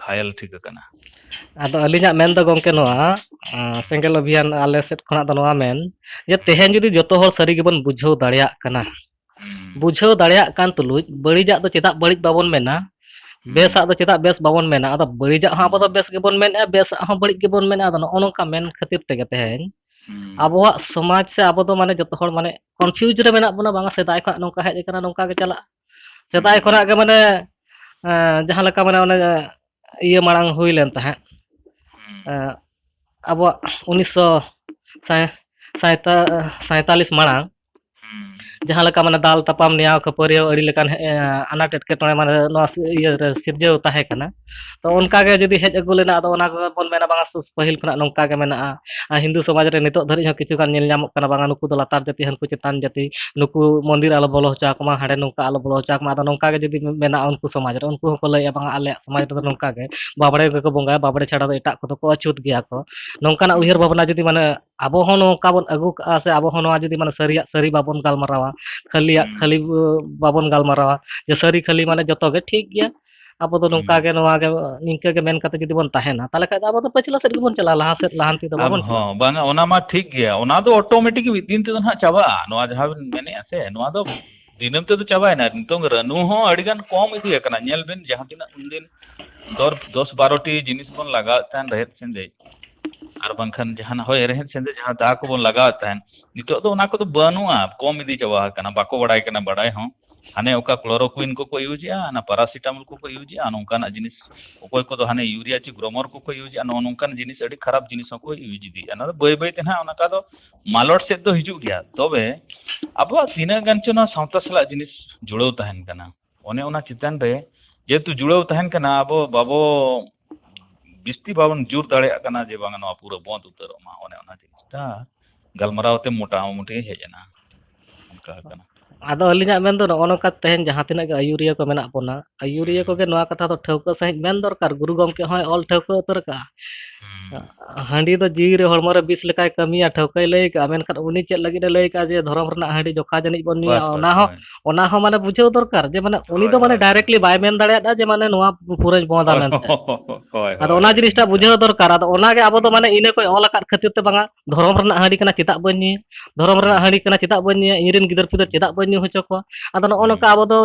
ᱜᱷᱟᱭᱮᱞ ᱴᱷᱤᱠ ᱟᱠᱟᱱᱟ᱾ ᱟᱫᱚ ᱟᱹᱞᱤᱧᱟᱜ ᱢᱮᱱ ᱫᱚ ᱜᱚᱢᱠᱮ ᱱᱚᱣᱟ, ᱟᱸ, ᱥᱮᱸᱜᱮᱞ ᱚᱵᱷᱤᱭᱟᱱ ᱟᱞᱮ ᱥᱮᱫ ᱠᱷᱚᱱᱟᱜ ᱫᱚ ᱱᱚᱣᱟ ᱢᱮᱱ, ᱡᱮ ᱛᱮᱦᱮᱧ ᱡᱩᱫᱤ ᱡᱚᱛᱚ ᱦᱚᱲ ᱥᱟᱹᱨᱤ ᱜᱮᱵᱚᱱ ᱵᱩᱡᱷᱟᱹᱣ ᱫᱟᱲᱮᱭᱟᱜ ᱠᱟᱱᱟ, ᱦᱩᱸ, ᱵᱩᱡᱷᱟᱹᱣ ᱫᱟᱲᱮᱭᱟᱜ ᱠᱟᱱ ᱛᱩᱞᱩᱡ ᱵᱟᱹᱲᱤᱡᱟᱜ ᱫᱚ ᱪᱮᱫᱟᱜ ᱵᱟᱹᱲᱤᱡ ᱵᱟᱵᱚᱱ ᱢᱮᱱᱟ, ᱦᱩᱸ, ᱵᱮᱥᱟᱜ ᱫᱚ ᱪᱮᱫᱟᱜ ᱵᱮᱥ ᱵᱟᱵᱚᱱ ᱢᱮᱱᱟ? ᱟᱫᱚ ᱵᱟᱹᱲᱤᱡᱟᱜ ᱦᱚᱸ ᱟᱵᱚ ᱫᱚ ᱦᱩᱸ, ᱵᱮᱥ ᱜᱮᱵᱚᱱ ᱢᱮᱱᱟ, ᱵᱮᱥᱟᱜ ᱦᱚᱸ ᱵᱟᱹᱲᱤᱡ ᱜᱮᱵᱚᱱ ᱢᱮᱱᱟ᱾ ᱟᱫᱚ ᱱᱚᱜᱼᱚ ᱱᱚᱝᱠᱟ ᱢᱮᱱ ᱠᱷᱟᱹᱛᱤᱨ ᱛᱮᱜᱮ ᱛᱮᱦᱮᱧ ᱦᱩᱸ, ᱟᱵᱚᱣᱟᱜ ᱥᱚᱢᱟᱡᱽ ᱥᱮ ᱟᱵᱚ ᱫᱚ ᱢᱟᱱᱮ ᱡᱚᱛᱚ ᱦᱚᱲ ᱢᱟᱱᱮ ᱠᱚᱱᱯᱷᱤᱭᱩᱡᱽ ᱨᱮ ᱢᱮᱱᱟᱜ ᱵᱚᱱᱟ, ᱵᱟᱝᱟ ᱥᱮᱫᱟᱭ ᱠᱷᱚᱱᱟᱜ ᱱᱚᱝᱠᱟ ᱦᱮᱡ ᱟᱠᱟᱱᱟ, ᱱᱚᱝᱠᱟ ᱜᱮ ᱪᱟᱞᱟᱜᱼᱟ᱾ ᱥᱮᱫᱟᱭ ᱠᱷᱚᱱᱟᱜ ᱦᱩᱸ, ᱜᱮ ᱢᱟᱱᱮ, ᱮᱸ, ᱡᱟᱦᱟᱸ ᱞᱮᱠᱟ ᱢᱟᱱᱮ ᱚᱱᱮ ᱤᱭᱟᱹ ᱢᱟᱲᱟᱝ ᱦᱩᱭ ᱞᱮᱱ ᱛᱟᱦᱮᱸᱫ, ᱦᱩᱸ, ᱮᱸ, ᱟᱵᱚᱣᱟᱜ ᱩᱱᱤᱥᱥᱚ ᱥᱟᱭ-, ᱥᱟᱭᱛᱟ-, ᱥᱟᱭᱛᱟᱞᱤᱥ ᱢᱟᱲᱟᱝ, ᱦᱩᱸ, ᱡᱟᱦᱟᱸ ᱞᱮᱠᱟ ᱢᱟᱱᱮ ᱫᱟᱞ ᱛᱟᱯᱟᱢ ᱱᱮᱭᱟᱣ ᱠᱷᱟᱹᱯᱟᱹᱨᱤᱭᱟᱹ ᱟᱹᱰᱤ ᱞᱮᱠᱟᱱ ᱦᱮ-, ᱟᱱᱟᱴ ᱮᱴᱠᱮᱴᱚᱬᱮ ᱢᱟᱱᱮ ᱱᱚᱣᱟ ᱥᱤ-, ᱤᱭᱟᱹ ᱨᱮ ᱥᱤᱨᱡᱟᱹᱣ ᱛᱟᱦᱮᱸ ᱠᱟᱱᱟ᱾ ᱛᱚ ᱦᱩᱸ, ᱚᱱᱠᱟ ᱜᱮ ᱡᱩᱫᱤ ᱦᱮᱡ ᱟᱹᱜᱩ ᱞᱮᱱᱟ, ᱟᱫᱚ ᱚᱱᱟ ᱠᱚ ᱵᱚᱱ ᱢᱮᱱᱟ ᱵᱟᱝᱟ ᱯᱟᱹᱦᱤᱞ ᱠᱷᱚᱱᱟᱜ ᱱᱚᱝᱠᱟ ᱜᱮ ᱢᱮᱱᱟᱜᱼᱟ᱾ ᱟᱨ ᱦᱤᱱᱫᱩ ᱥᱚᱢᱟᱡᱽ ᱨᱮ ᱱᱤᱛᱚᱜ ᱫᱷᱟᱹᱨᱤᱡ ᱦᱚᱸ ᱠᱤᱪᱷᱩ ᱜᱟᱱ ᱧᱮᱞ ᱧᱟᱢᱚᱜ ᱠᱟᱱᱟ, ᱵᱟᱝᱟ ᱱᱩᱠᱩ ᱫᱚ ᱞᱟᱛᱟᱨ ᱡᱟᱹᱛᱤ, ᱦᱟᱹᱱᱠᱩ ᱪᱮᱛᱟᱱ ᱡᱟᱹᱛᱤ, ᱱᱩᱠᱩ ᱢᱚᱱᱫᱤᱨ ᱟᱞᱚ ᱵᱚᱞᱚ ᱦᱚᱪᱚ ᱟᱠᱚ ᱢᱟ, ᱦᱟᱸᱰᱮ ᱱᱚᱝᱠᱟ ᱟᱞᱚ ᱵᱚᱞᱚ ᱦᱚᱪᱚ ᱟᱠᱚ ᱢᱟ᱾ ᱟᱫᱚ ᱱᱚᱝᱠᱟ ᱜᱮ ᱡᱩᱫᱤ ᱢᱮᱱᱟᱜᱼᱟ ᱩᱱᱠᱩ ᱥᱚᱢᱟᱡᱽ ᱨᱮ, ᱩᱱᱠᱩ ᱦᱚᱸᱠᱚ ᱞᱟᱹᱭᱮᱫᱼᱟ ᱵᱟᱝᱟ ᱟᱞᱮᱭᱟᱜ ᱥᱚᱢᱟᱡᱽ ᱨᱮᱫᱚ ᱱᱚᱝᱠᱟ ᱜᱮ, ᱵᱟᱵᱲᱮ ᱜᱮᱠᱚ ᱵᱚᱸᱜᱟᱭᱟ, ᱵᱟᱵᱲᱮ ᱪᱷᱟᱲᱟ ᱫᱚ ᱮᱴᱟᱜ ᱠᱚᱫᱚ ᱠᱚ ᱟᱹᱪᱩᱛ ᱜᱮᱭᱟ ᱠᱚ᱾ ᱱᱚᱝᱠᱟᱱᱟᱜ ᱩᱭᱦᱟᱹᱨ ᱦᱩᱸ, ᱵᱷᱟᱵᱽᱱᱟ ᱡᱩᱫᱤ ᱢᱟᱱᱮ ᱟᱵᱚ ᱦᱚᱸ ᱱᱚᱝᱠᱟ ᱵᱚᱱ ᱟᱹᱜᱩ ᱠᱟᱜᱼᱟ ᱥᱮ ᱟᱵᱚ ᱦᱚᱸ ᱱᱚᱣᱟ ᱡᱩᱫᱤ ᱢᱟᱱᱮ ᱥᱟᱹᱨᱤᱭᱟᱜ ᱥᱟᱹᱨᱤ ᱵᱟᱵᱚᱱ ᱜᱟᱞᱢᱟᱨᱟᱣᱟ, ᱠᱷᱟᱹᱞᱤᱭᱟᱜ ᱠᱷᱟᱹᱞᱤ ᱦᱩᱸ, ᱵᱚ-, ᱵᱟᱵᱚᱱ ᱜᱟᱞᱢᱟᱨᱟᱣᱟ ᱡᱮ ᱥᱟᱹᱨᱤ ᱠᱷᱟᱹᱞᱤ ᱢᱟᱱᱮ ᱡᱚᱛᱚ ᱜᱮ ᱴᱷᱤᱠ ᱜᱮᱭᱟ, ᱟᱵᱚ ᱫᱚ ᱱᱚᱝᱠᱟ ᱦᱩᱸ, ᱜᱮ ᱱᱚᱣᱟ ᱜᱮ ᱱᱤᱝᱠᱟᱹ ᱜᱮ ᱢᱮᱱ ᱠᱟᱛᱮ ᱡᱩᱫᱤ ᱵᱚᱱ ᱛᱟᱦᱮᱱᱟ, ᱛᱟᱦᱚᱞᱮ ᱠᱷᱟᱡ ᱫᱚ ᱟᱵᱚ ᱫᱚ ᱯᱟᱹᱪᱷᱞᱟᱹ ᱥᱮᱫ ᱜᱮᱵᱚᱱ ᱪᱟᱞᱟᱜᱼᱟ, ᱞᱟᱦᱟ ᱥᱮᱫ ᱞᱟᱦᱟᱱᱛᱤ ᱫᱚ ᱟᱵ-, ᱵᱟᱵᱚᱱ ᱪᱟᱞᱟᱜᱼᱟ᱾ ᱦᱚᱸ, ᱵᱟᱝᱟ, ᱚᱱᱟ ᱢᱟ ᱴᱷᱤᱠ ᱜᱮᱭᱟ, ᱚᱱᱟ ᱫᱚ ᱚᱴᱳᱢᱮᱴᱤᱠ ᱢᱤᱫ ᱫᱤᱱ ᱛᱮᱫᱚ ᱱᱟᱦᱟᱜ ᱪᱟᱵᱟᱜᱼᱟ᱾ ᱱᱚᱣᱟ ᱡᱟᱦᱟᱸ ᱵᱤᱱ ᱢᱮᱱᱮᱫᱼᱟ ᱥᱮ, ᱱᱚᱣᱟ ᱫᱚ ᱫᱤᱱᱟᱹᱢ ᱛᱮᱫᱚ ᱪᱟᱵᱟᱭᱮᱱᱟ᱾ ᱱᱤᱛᱚᱝ ᱨᱟᱹᱱᱩ ᱦᱚᱸ ᱟᱹᱰᱤ ᱜᱟᱱ ᱠᱚᱢ ᱤᱫᱤ ᱟᱠᱟᱱᱟ᱾ ᱧᱮᱞ ᱵᱤᱱ, ᱡᱟᱦᱟᱸ ᱛᱤᱱᱟᱹᱜ ᱩᱱᱫᱤᱱ ᱫᱚᱨ ᱫᱚᱥ ᱵᱟᱨᱚ ᱴᱤ ᱡᱤᱱᱤᱥ ᱵᱚᱱ ᱞᱟᱜᱟᱣᱮᱫ ᱛᱟᱦᱮᱸᱱ, ᱨᱮᱦᱮᱫ ᱥᱮᱸᱫᱮᱡ ᱟᱨ ᱵᱟᱝᱠᱷᱟᱱ ᱡᱟᱦᱟᱱᱟᱜ, ᱦᱳᱭ, ᱨᱮᱦᱮᱫ ᱥᱮᱸᱫᱮᱡ ᱡᱟᱦᱟᱸ ᱫᱟ ᱠᱚᱵᱚᱱ ᱞᱟᱜᱟᱣᱮᱫ ᱛᱟᱦᱮᱸᱱ, ᱱᱤᱛᱚᱜ ᱫᱚ ᱚᱱᱟ ᱠᱚᱫᱚ ᱵᱟᱹᱱᱩᱜᱼᱟ, ᱠᱚᱢ ᱤᱫᱤ ᱪᱟᱵᱟ ᱟᱠᱟᱱᱟ, ᱵᱟᱠᱚ ᱵᱟᱲᱟᱭ ᱠᱟᱱᱟ ᱵᱟᱲᱟᱭ ᱦᱚᱸ᱾ ᱦᱟᱱᱮ ᱚᱠᱟ ᱠᱞᱳᱨᱳᱠᱩᱭᱤᱱ ᱠᱚᱠᱚ ᱤᱭᱩᱡᱮᱜᱼᱟ, ᱚᱱᱟ ᱯᱟᱨᱟᱥᱤᱴᱟᱢᱚᱞ ᱠᱚᱠᱚ ᱤᱭᱩᱡᱮᱜᱼᱟ, ᱱᱚᱝᱠᱟᱱᱟᱜ ᱡᱤᱱᱤᱥ, ᱚᱠᱚᱭ ᱠᱚᱫᱚ ᱦᱟᱱᱮ ᱤᱭᱩᱨᱤᱭᱟ ᱪᱮ ᱜᱨᱳᱢᱚᱨ ᱠᱚᱠᱚ ᱤᱭᱩᱡᱮᱜᱼᱟ, ᱱᱚᱜᱼᱚ ᱱᱚᱝᱠᱟᱱ ᱡᱤᱱᱤᱥ, ᱟᱹᱰᱤ ᱠᱷᱟᱨᱟᱯ ᱡᱤᱱᱤᱥ ᱦᱚᱸᱠᱚ ᱤᱭᱩᱡᱽ ᱤᱫᱤᱭᱮᱫᱼᱟ᱾ ᱚᱱᱟ ᱫᱚ ᱵᱟᱹᱭ ᱵᱟᱹᱭ ᱛᱮ ᱱᱟᱦᱟᱜ ᱚᱱᱟ ᱠᱟ ᱫᱚ ᱢᱟᱞᱚᱴ ᱥᱮᱫ ᱫᱚ ᱦᱤᱡᱩᱜ ᱜᱮᱭᱟ᱾ ᱛᱚᱵᱮ ᱟᱵᱚᱣᱟᱜ ᱛᱤᱱᱟᱹᱜ ᱜᱟᱱ ᱪᱚ ᱱᱚᱣᱟ ᱥᱟᱶᱛᱟ ᱥᱟᱞᱟᱜ ᱡᱤᱱᱤᱥ ᱡᱩᱲᱟᱹᱣ ᱛᱟᱦᱮᱱ ᱠᱟᱱᱟ, ᱚᱱᱮ ᱚᱱᱟ ᱪᱮᱛᱟᱱ ᱨᱮ ᱡᱮᱦᱮᱛᱩ ᱡᱩᱲᱟᱹᱣ ᱛᱟᱦᱮᱱ ᱠᱟᱱᱟ, ᱟᱵᱚ ᱵᱟᱵᱚ, ᱵᱤᱥᱛᱤ ᱵᱟᱵᱚᱱ ᱡᱳᱨ ᱫᱟᱲᱮᱭᱟᱜ ᱠᱟᱱᱟ ᱡᱮ ᱵᱟᱝ ᱱᱚᱣᱟ ᱯᱩᱨᱟᱹ ᱵᱚᱱᱫ ᱩᱛᱟᱹᱨᱚᱜ ᱢᱟ, ᱚᱱᱮ ᱚᱱᱟ ᱡᱤᱱᱤᱥᱴᱟ ᱜᱟᱞᱢᱟᱨᱟᱣ ᱛᱮ ᱢᱚᱴᱟᱢᱩᱴᱤ ᱦᱮᱡ ᱮᱱᱟ᱾ ᱚᱱᱠᱟ ᱠᱟᱱᱟ᱾ ᱟᱫᱚ ᱟᱹᱞᱤᱧᱟᱜ ᱢᱮᱱ ᱫᱚ ᱱᱚᱜᱼᱚ ᱱᱚᱝᱠᱟ, ᱛᱮᱦᱮᱧ ᱡᱟᱦᱟᱸ ᱛᱤᱱᱟᱹᱜ ᱜᱮ ᱟᱹᱭᱩᱨᱤᱭᱟᱹ ᱠᱚ ᱢᱮᱱᱟᱜ ᱵᱚᱱᱟ, ᱟᱹᱭᱩᱨᱤᱭᱟᱹ ᱦᱩᱸ᱾ ᱠᱚᱜᱮ ᱱᱚᱣᱟ ᱠᱟᱛᱷᱟ ᱫᱚ ᱴᱷᱟᱹᱣᱠᱟᱹ ᱥᱟᱺᱦᱤᱡ ᱢᱮᱱ ᱫᱚᱨᱠᱟᱨ᱾ ᱜᱩᱨᱩ ᱜᱚᱢᱠᱮ ᱦᱚᱸᱭ ᱚᱞ ᱴᱷᱟᱹᱣᱠᱟᱹ ᱩᱛᱟᱹᱨ ᱠᱟᱜᱼᱟ᱾ ᱦᱩᱸ᱾ ᱦᱟᱺᱰᱤ ᱫᱚ ᱡᱤᱣᱤ ᱨᱮ, ᱦᱚᱲᱢᱚ ᱨᱮ ᱵᱤᱥ ᱞᱮᱠᱟᱭ ᱠᱟᱹᱢᱤᱭᱟ, ᱴᱷᱟᱹᱣᱠᱟᱹᱭ ᱞᱟᱹᱭ ᱠᱟᱜᱼᱟ, ᱢᱮᱱᱠᱷᱟᱱ ᱩᱱᱤ ᱪᱮᱫ ᱞᱟᱹᱜᱤᱫ ᱮ ᱞᱟᱹᱭ ᱠᱟᱜᱼᱟ ᱡᱮ ᱫᱷᱚᱨᱚᱢ ᱨᱮᱱᱟᱜ ᱦᱟᱺᱰᱤ ᱡᱚᱠᱷᱟ ᱡᱟᱹᱱᱤᱡ ᱵᱚᱱ ᱧᱩᱭᱟ? ᱵᱟᱥ, ᱵᱟᱥ, ᱚᱱᱟ ᱦᱚᱸ, ᱦᱳᱭ᱾ ᱚᱱᱟ ᱦᱚᱸ ᱢᱟᱱᱮ ᱵᱩᱡᱷᱟᱹᱣ ᱫᱚᱨᱠᱟᱨ ᱡᱮ ᱢᱟᱱᱮ ᱩᱱᱤ ᱦᱳᱭ, ᱫᱚ ᱢᱟᱱᱮ ᱦᱳᱭ, ᱦᱳᱭ᱾ Directly ᱵᱟᱭ ᱢᱮᱱ ᱫᱟᱲᱮᱭᱟᱜᱼᱟ ᱡᱮ ᱢᱟᱱᱮ ᱱᱚᱣᱟ ᱯᱩᱨᱟᱹᱧ ᱵᱚᱸᱫᱟ ᱦᱳᱭ, ᱢᱮᱱᱛᱮ᱾ ᱦᱳᱭ, ᱟᱫᱚ ᱦᱳᱭ, ᱚᱱᱟ ᱦᱳᱭ, ᱡᱤᱱᱤᱥᱴᱟ ᱡᱤᱱᱤᱥᱴᱟ᱾ ᱵᱩᱡᱷᱟᱹᱣ ᱫᱚᱨᱠᱟᱨ᱾ ᱟᱫᱚ ᱚᱱᱟᱜᱮ ᱟᱵᱚ ᱫᱚ ᱦᱩᱸ᱾ ᱢᱟᱱᱮ ᱤᱱᱟᱹ ᱠᱚᱭ ᱚᱞ ᱟᱠᱟᱫ ᱠᱷᱟᱹᱛᱤᱨ ᱛᱮ, ᱵᱟᱝᱟ, ᱫᱷᱚᱨᱚᱢ ᱨᱮᱱᱟᱜ ᱦᱟᱺᱰᱤ ᱠᱟᱱᱟ, ᱪᱮᱫᱟᱜ ᱵᱟᱹᱧ ᱧᱩᱭᱟ? ᱫᱷᱚᱨᱚᱢ ᱨᱮᱱᱟᱜ ᱦᱩᱸ᱾ ᱦᱟᱺᱰᱤ ᱠᱟᱱᱟ, ᱪᱮᱫᱟᱜ ᱵᱟᱹᱧ ᱧᱩᱭᱟ? ᱤᱧ ᱨᱮᱱ ᱜᱤᱫᱟᱹᱨ ᱯᱤᱫᱟᱹᱨ ᱪᱮᱫᱟᱜ ᱵᱟᱹᱧ ᱧᱩ ᱦᱚᱪᱚ ᱠᱚᱣᱟ? ᱟᱫᱚ ᱱᱚᱜᱼᱚ ᱱᱚᱝᱠᱟ ᱦᱩᱸ᱾ ᱟᱵᱚ ᱫᱚ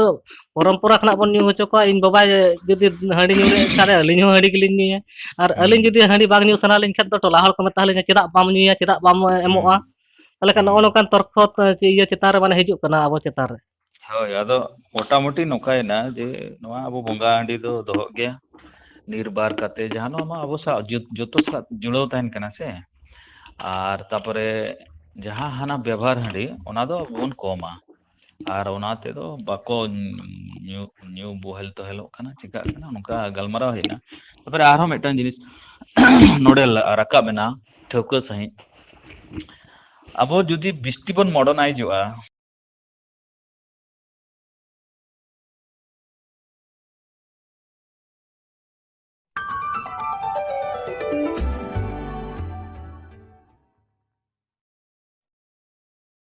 ᱯᱚᱨᱚᱢᱯᱚᱨᱟ ᱠᱷᱚᱱᱟᱜ ᱵᱚᱱ ᱧᱩ ᱦᱚᱪᱚ ᱠᱚᱣᱟ᱾ ᱤᱧ ᱵᱟᱵᱟᱭ ᱡᱩᱫᱤ ᱦᱟᱺᱰᱤ ᱧᱩ ᱞᱮ ᱮᱱᱠᱷᱟᱱ ᱟᱹᱞᱤᱧ ᱦᱚᱸ ᱦᱟᱺᱰᱤ ᱜᱮᱞᱤᱧ ᱧᱩᱭᱟ᱾ ᱟᱨ ᱟᱹᱞᱤᱧ ᱦᱩᱸ᱾ ᱡᱩᱫᱤ ᱦᱟᱺᱰᱤ ᱵᱟᱝ ᱧᱩ ᱥᱟᱱᱟ ᱞᱤᱧ ᱠᱷᱟᱱ ᱫᱚ ᱴᱚᱞᱟ ᱦᱚᱲ ᱠᱚ ᱢᱮᱛᱟ ᱞᱤᱧᱟ, "ᱪᱮᱫᱟᱜ ᱵᱟᱢ ᱧᱩᱭᱟ? ᱪᱮᱫᱟᱜ ᱵᱟᱢ ᱮᱢᱚᱜᱼᱟ?" ᱦᱩᱸ᱾ ᱛᱟᱦᱚᱞᱮ ᱠᱷᱟᱱ ᱱᱚᱜᱼᱚ ᱦᱩᱸ᱾ ᱱᱚᱝᱠᱟᱱ ᱛᱚᱨᱠᱚ ᱛᱚ ᱪᱮ ᱤᱭᱟᱹ ᱪᱮᱛᱟᱱ ᱨᱮ ᱢᱟᱱᱮ ᱦᱤᱡᱩᱜ ᱠᱟᱱᱟ ᱟᱵᱚ ᱪᱮᱛᱟᱱ ᱨᱮ᱾ ᱦᱳᱭ, ᱟᱫᱚ ᱢᱚᱴᱟᱢᱩᱴᱤ ᱱᱚᱝᱠᱟᱭᱮᱱᱟ ᱡᱮ ᱱᱚᱣᱟ ᱟᱵᱚ ᱵᱚᱸᱜᱟ ᱦᱟᱺᱰᱤ ᱫᱚ ᱫᱚᱦᱚᱜ ᱜᱮᱭᱟ᱾ ᱱᱤᱨᱵᱟᱨ ᱠᱟᱛᱮ ᱡᱟᱦᱟᱸ ᱱᱚᱣᱟ ᱢᱟ ᱟᱵᱚ ᱥᱟᱶ ᱡᱚ-, ᱡᱚᱛᱚ ᱥᱟᱶ ᱡᱩᱲᱟᱹᱣ ᱛᱟᱦᱮᱱ ᱠᱟᱱᱟ ᱥᱮ᱾ ᱟᱨ ᱛᱟᱯᱚᱨᱮ ᱡᱟᱦᱟᱸ ᱦᱟᱱᱟ ᱵᱮᱵᱚᱦᱟᱨ ᱦᱟᱺᱰᱤ, ᱚᱱᱟ ᱫᱚ ᱵᱚᱱ ᱠᱚᱢᱟ᱾ ᱟᱨ ᱚᱱᱟ ᱛᱮᱫᱚ ᱵᱟᱠᱚ ᱧᱩ, ᱧᱩ ᱵᱚᱦᱮᱞ ᱛᱚᱦᱮᱞᱚᱜ ᱠᱟᱱᱟ, ᱪᱤᱠᱟᱹᱜ ᱠᱟᱱᱟ, ᱱᱚᱝᱠᱟ ᱜᱟᱞᱢᱟᱨᱟᱣ ᱦᱮᱡ ᱮᱱᱟ᱾ ᱛᱟᱯᱚᱨᱮ ᱟᱨᱦᱚᱸ ᱢᱤᱫᱴᱟᱝ ᱡᱤᱱᱤᱥ ᱱᱚᱰᱮ ᱞᱟ-, ᱨᱟᱠᱟᱵ ᱮᱱᱟ ᱴᱷᱟᱹᱣᱠᱟᱹ ᱥᱟᱺᱦᱤᱡ᱾ ᱟᱵᱚ ᱡᱩᱫᱤ ᱵᱤᱥᱴᱤ ᱵᱚᱱ ᱢᱚᱰᱟᱨᱱᱟᱭᱤᱡᱚᱜᱼᱟ,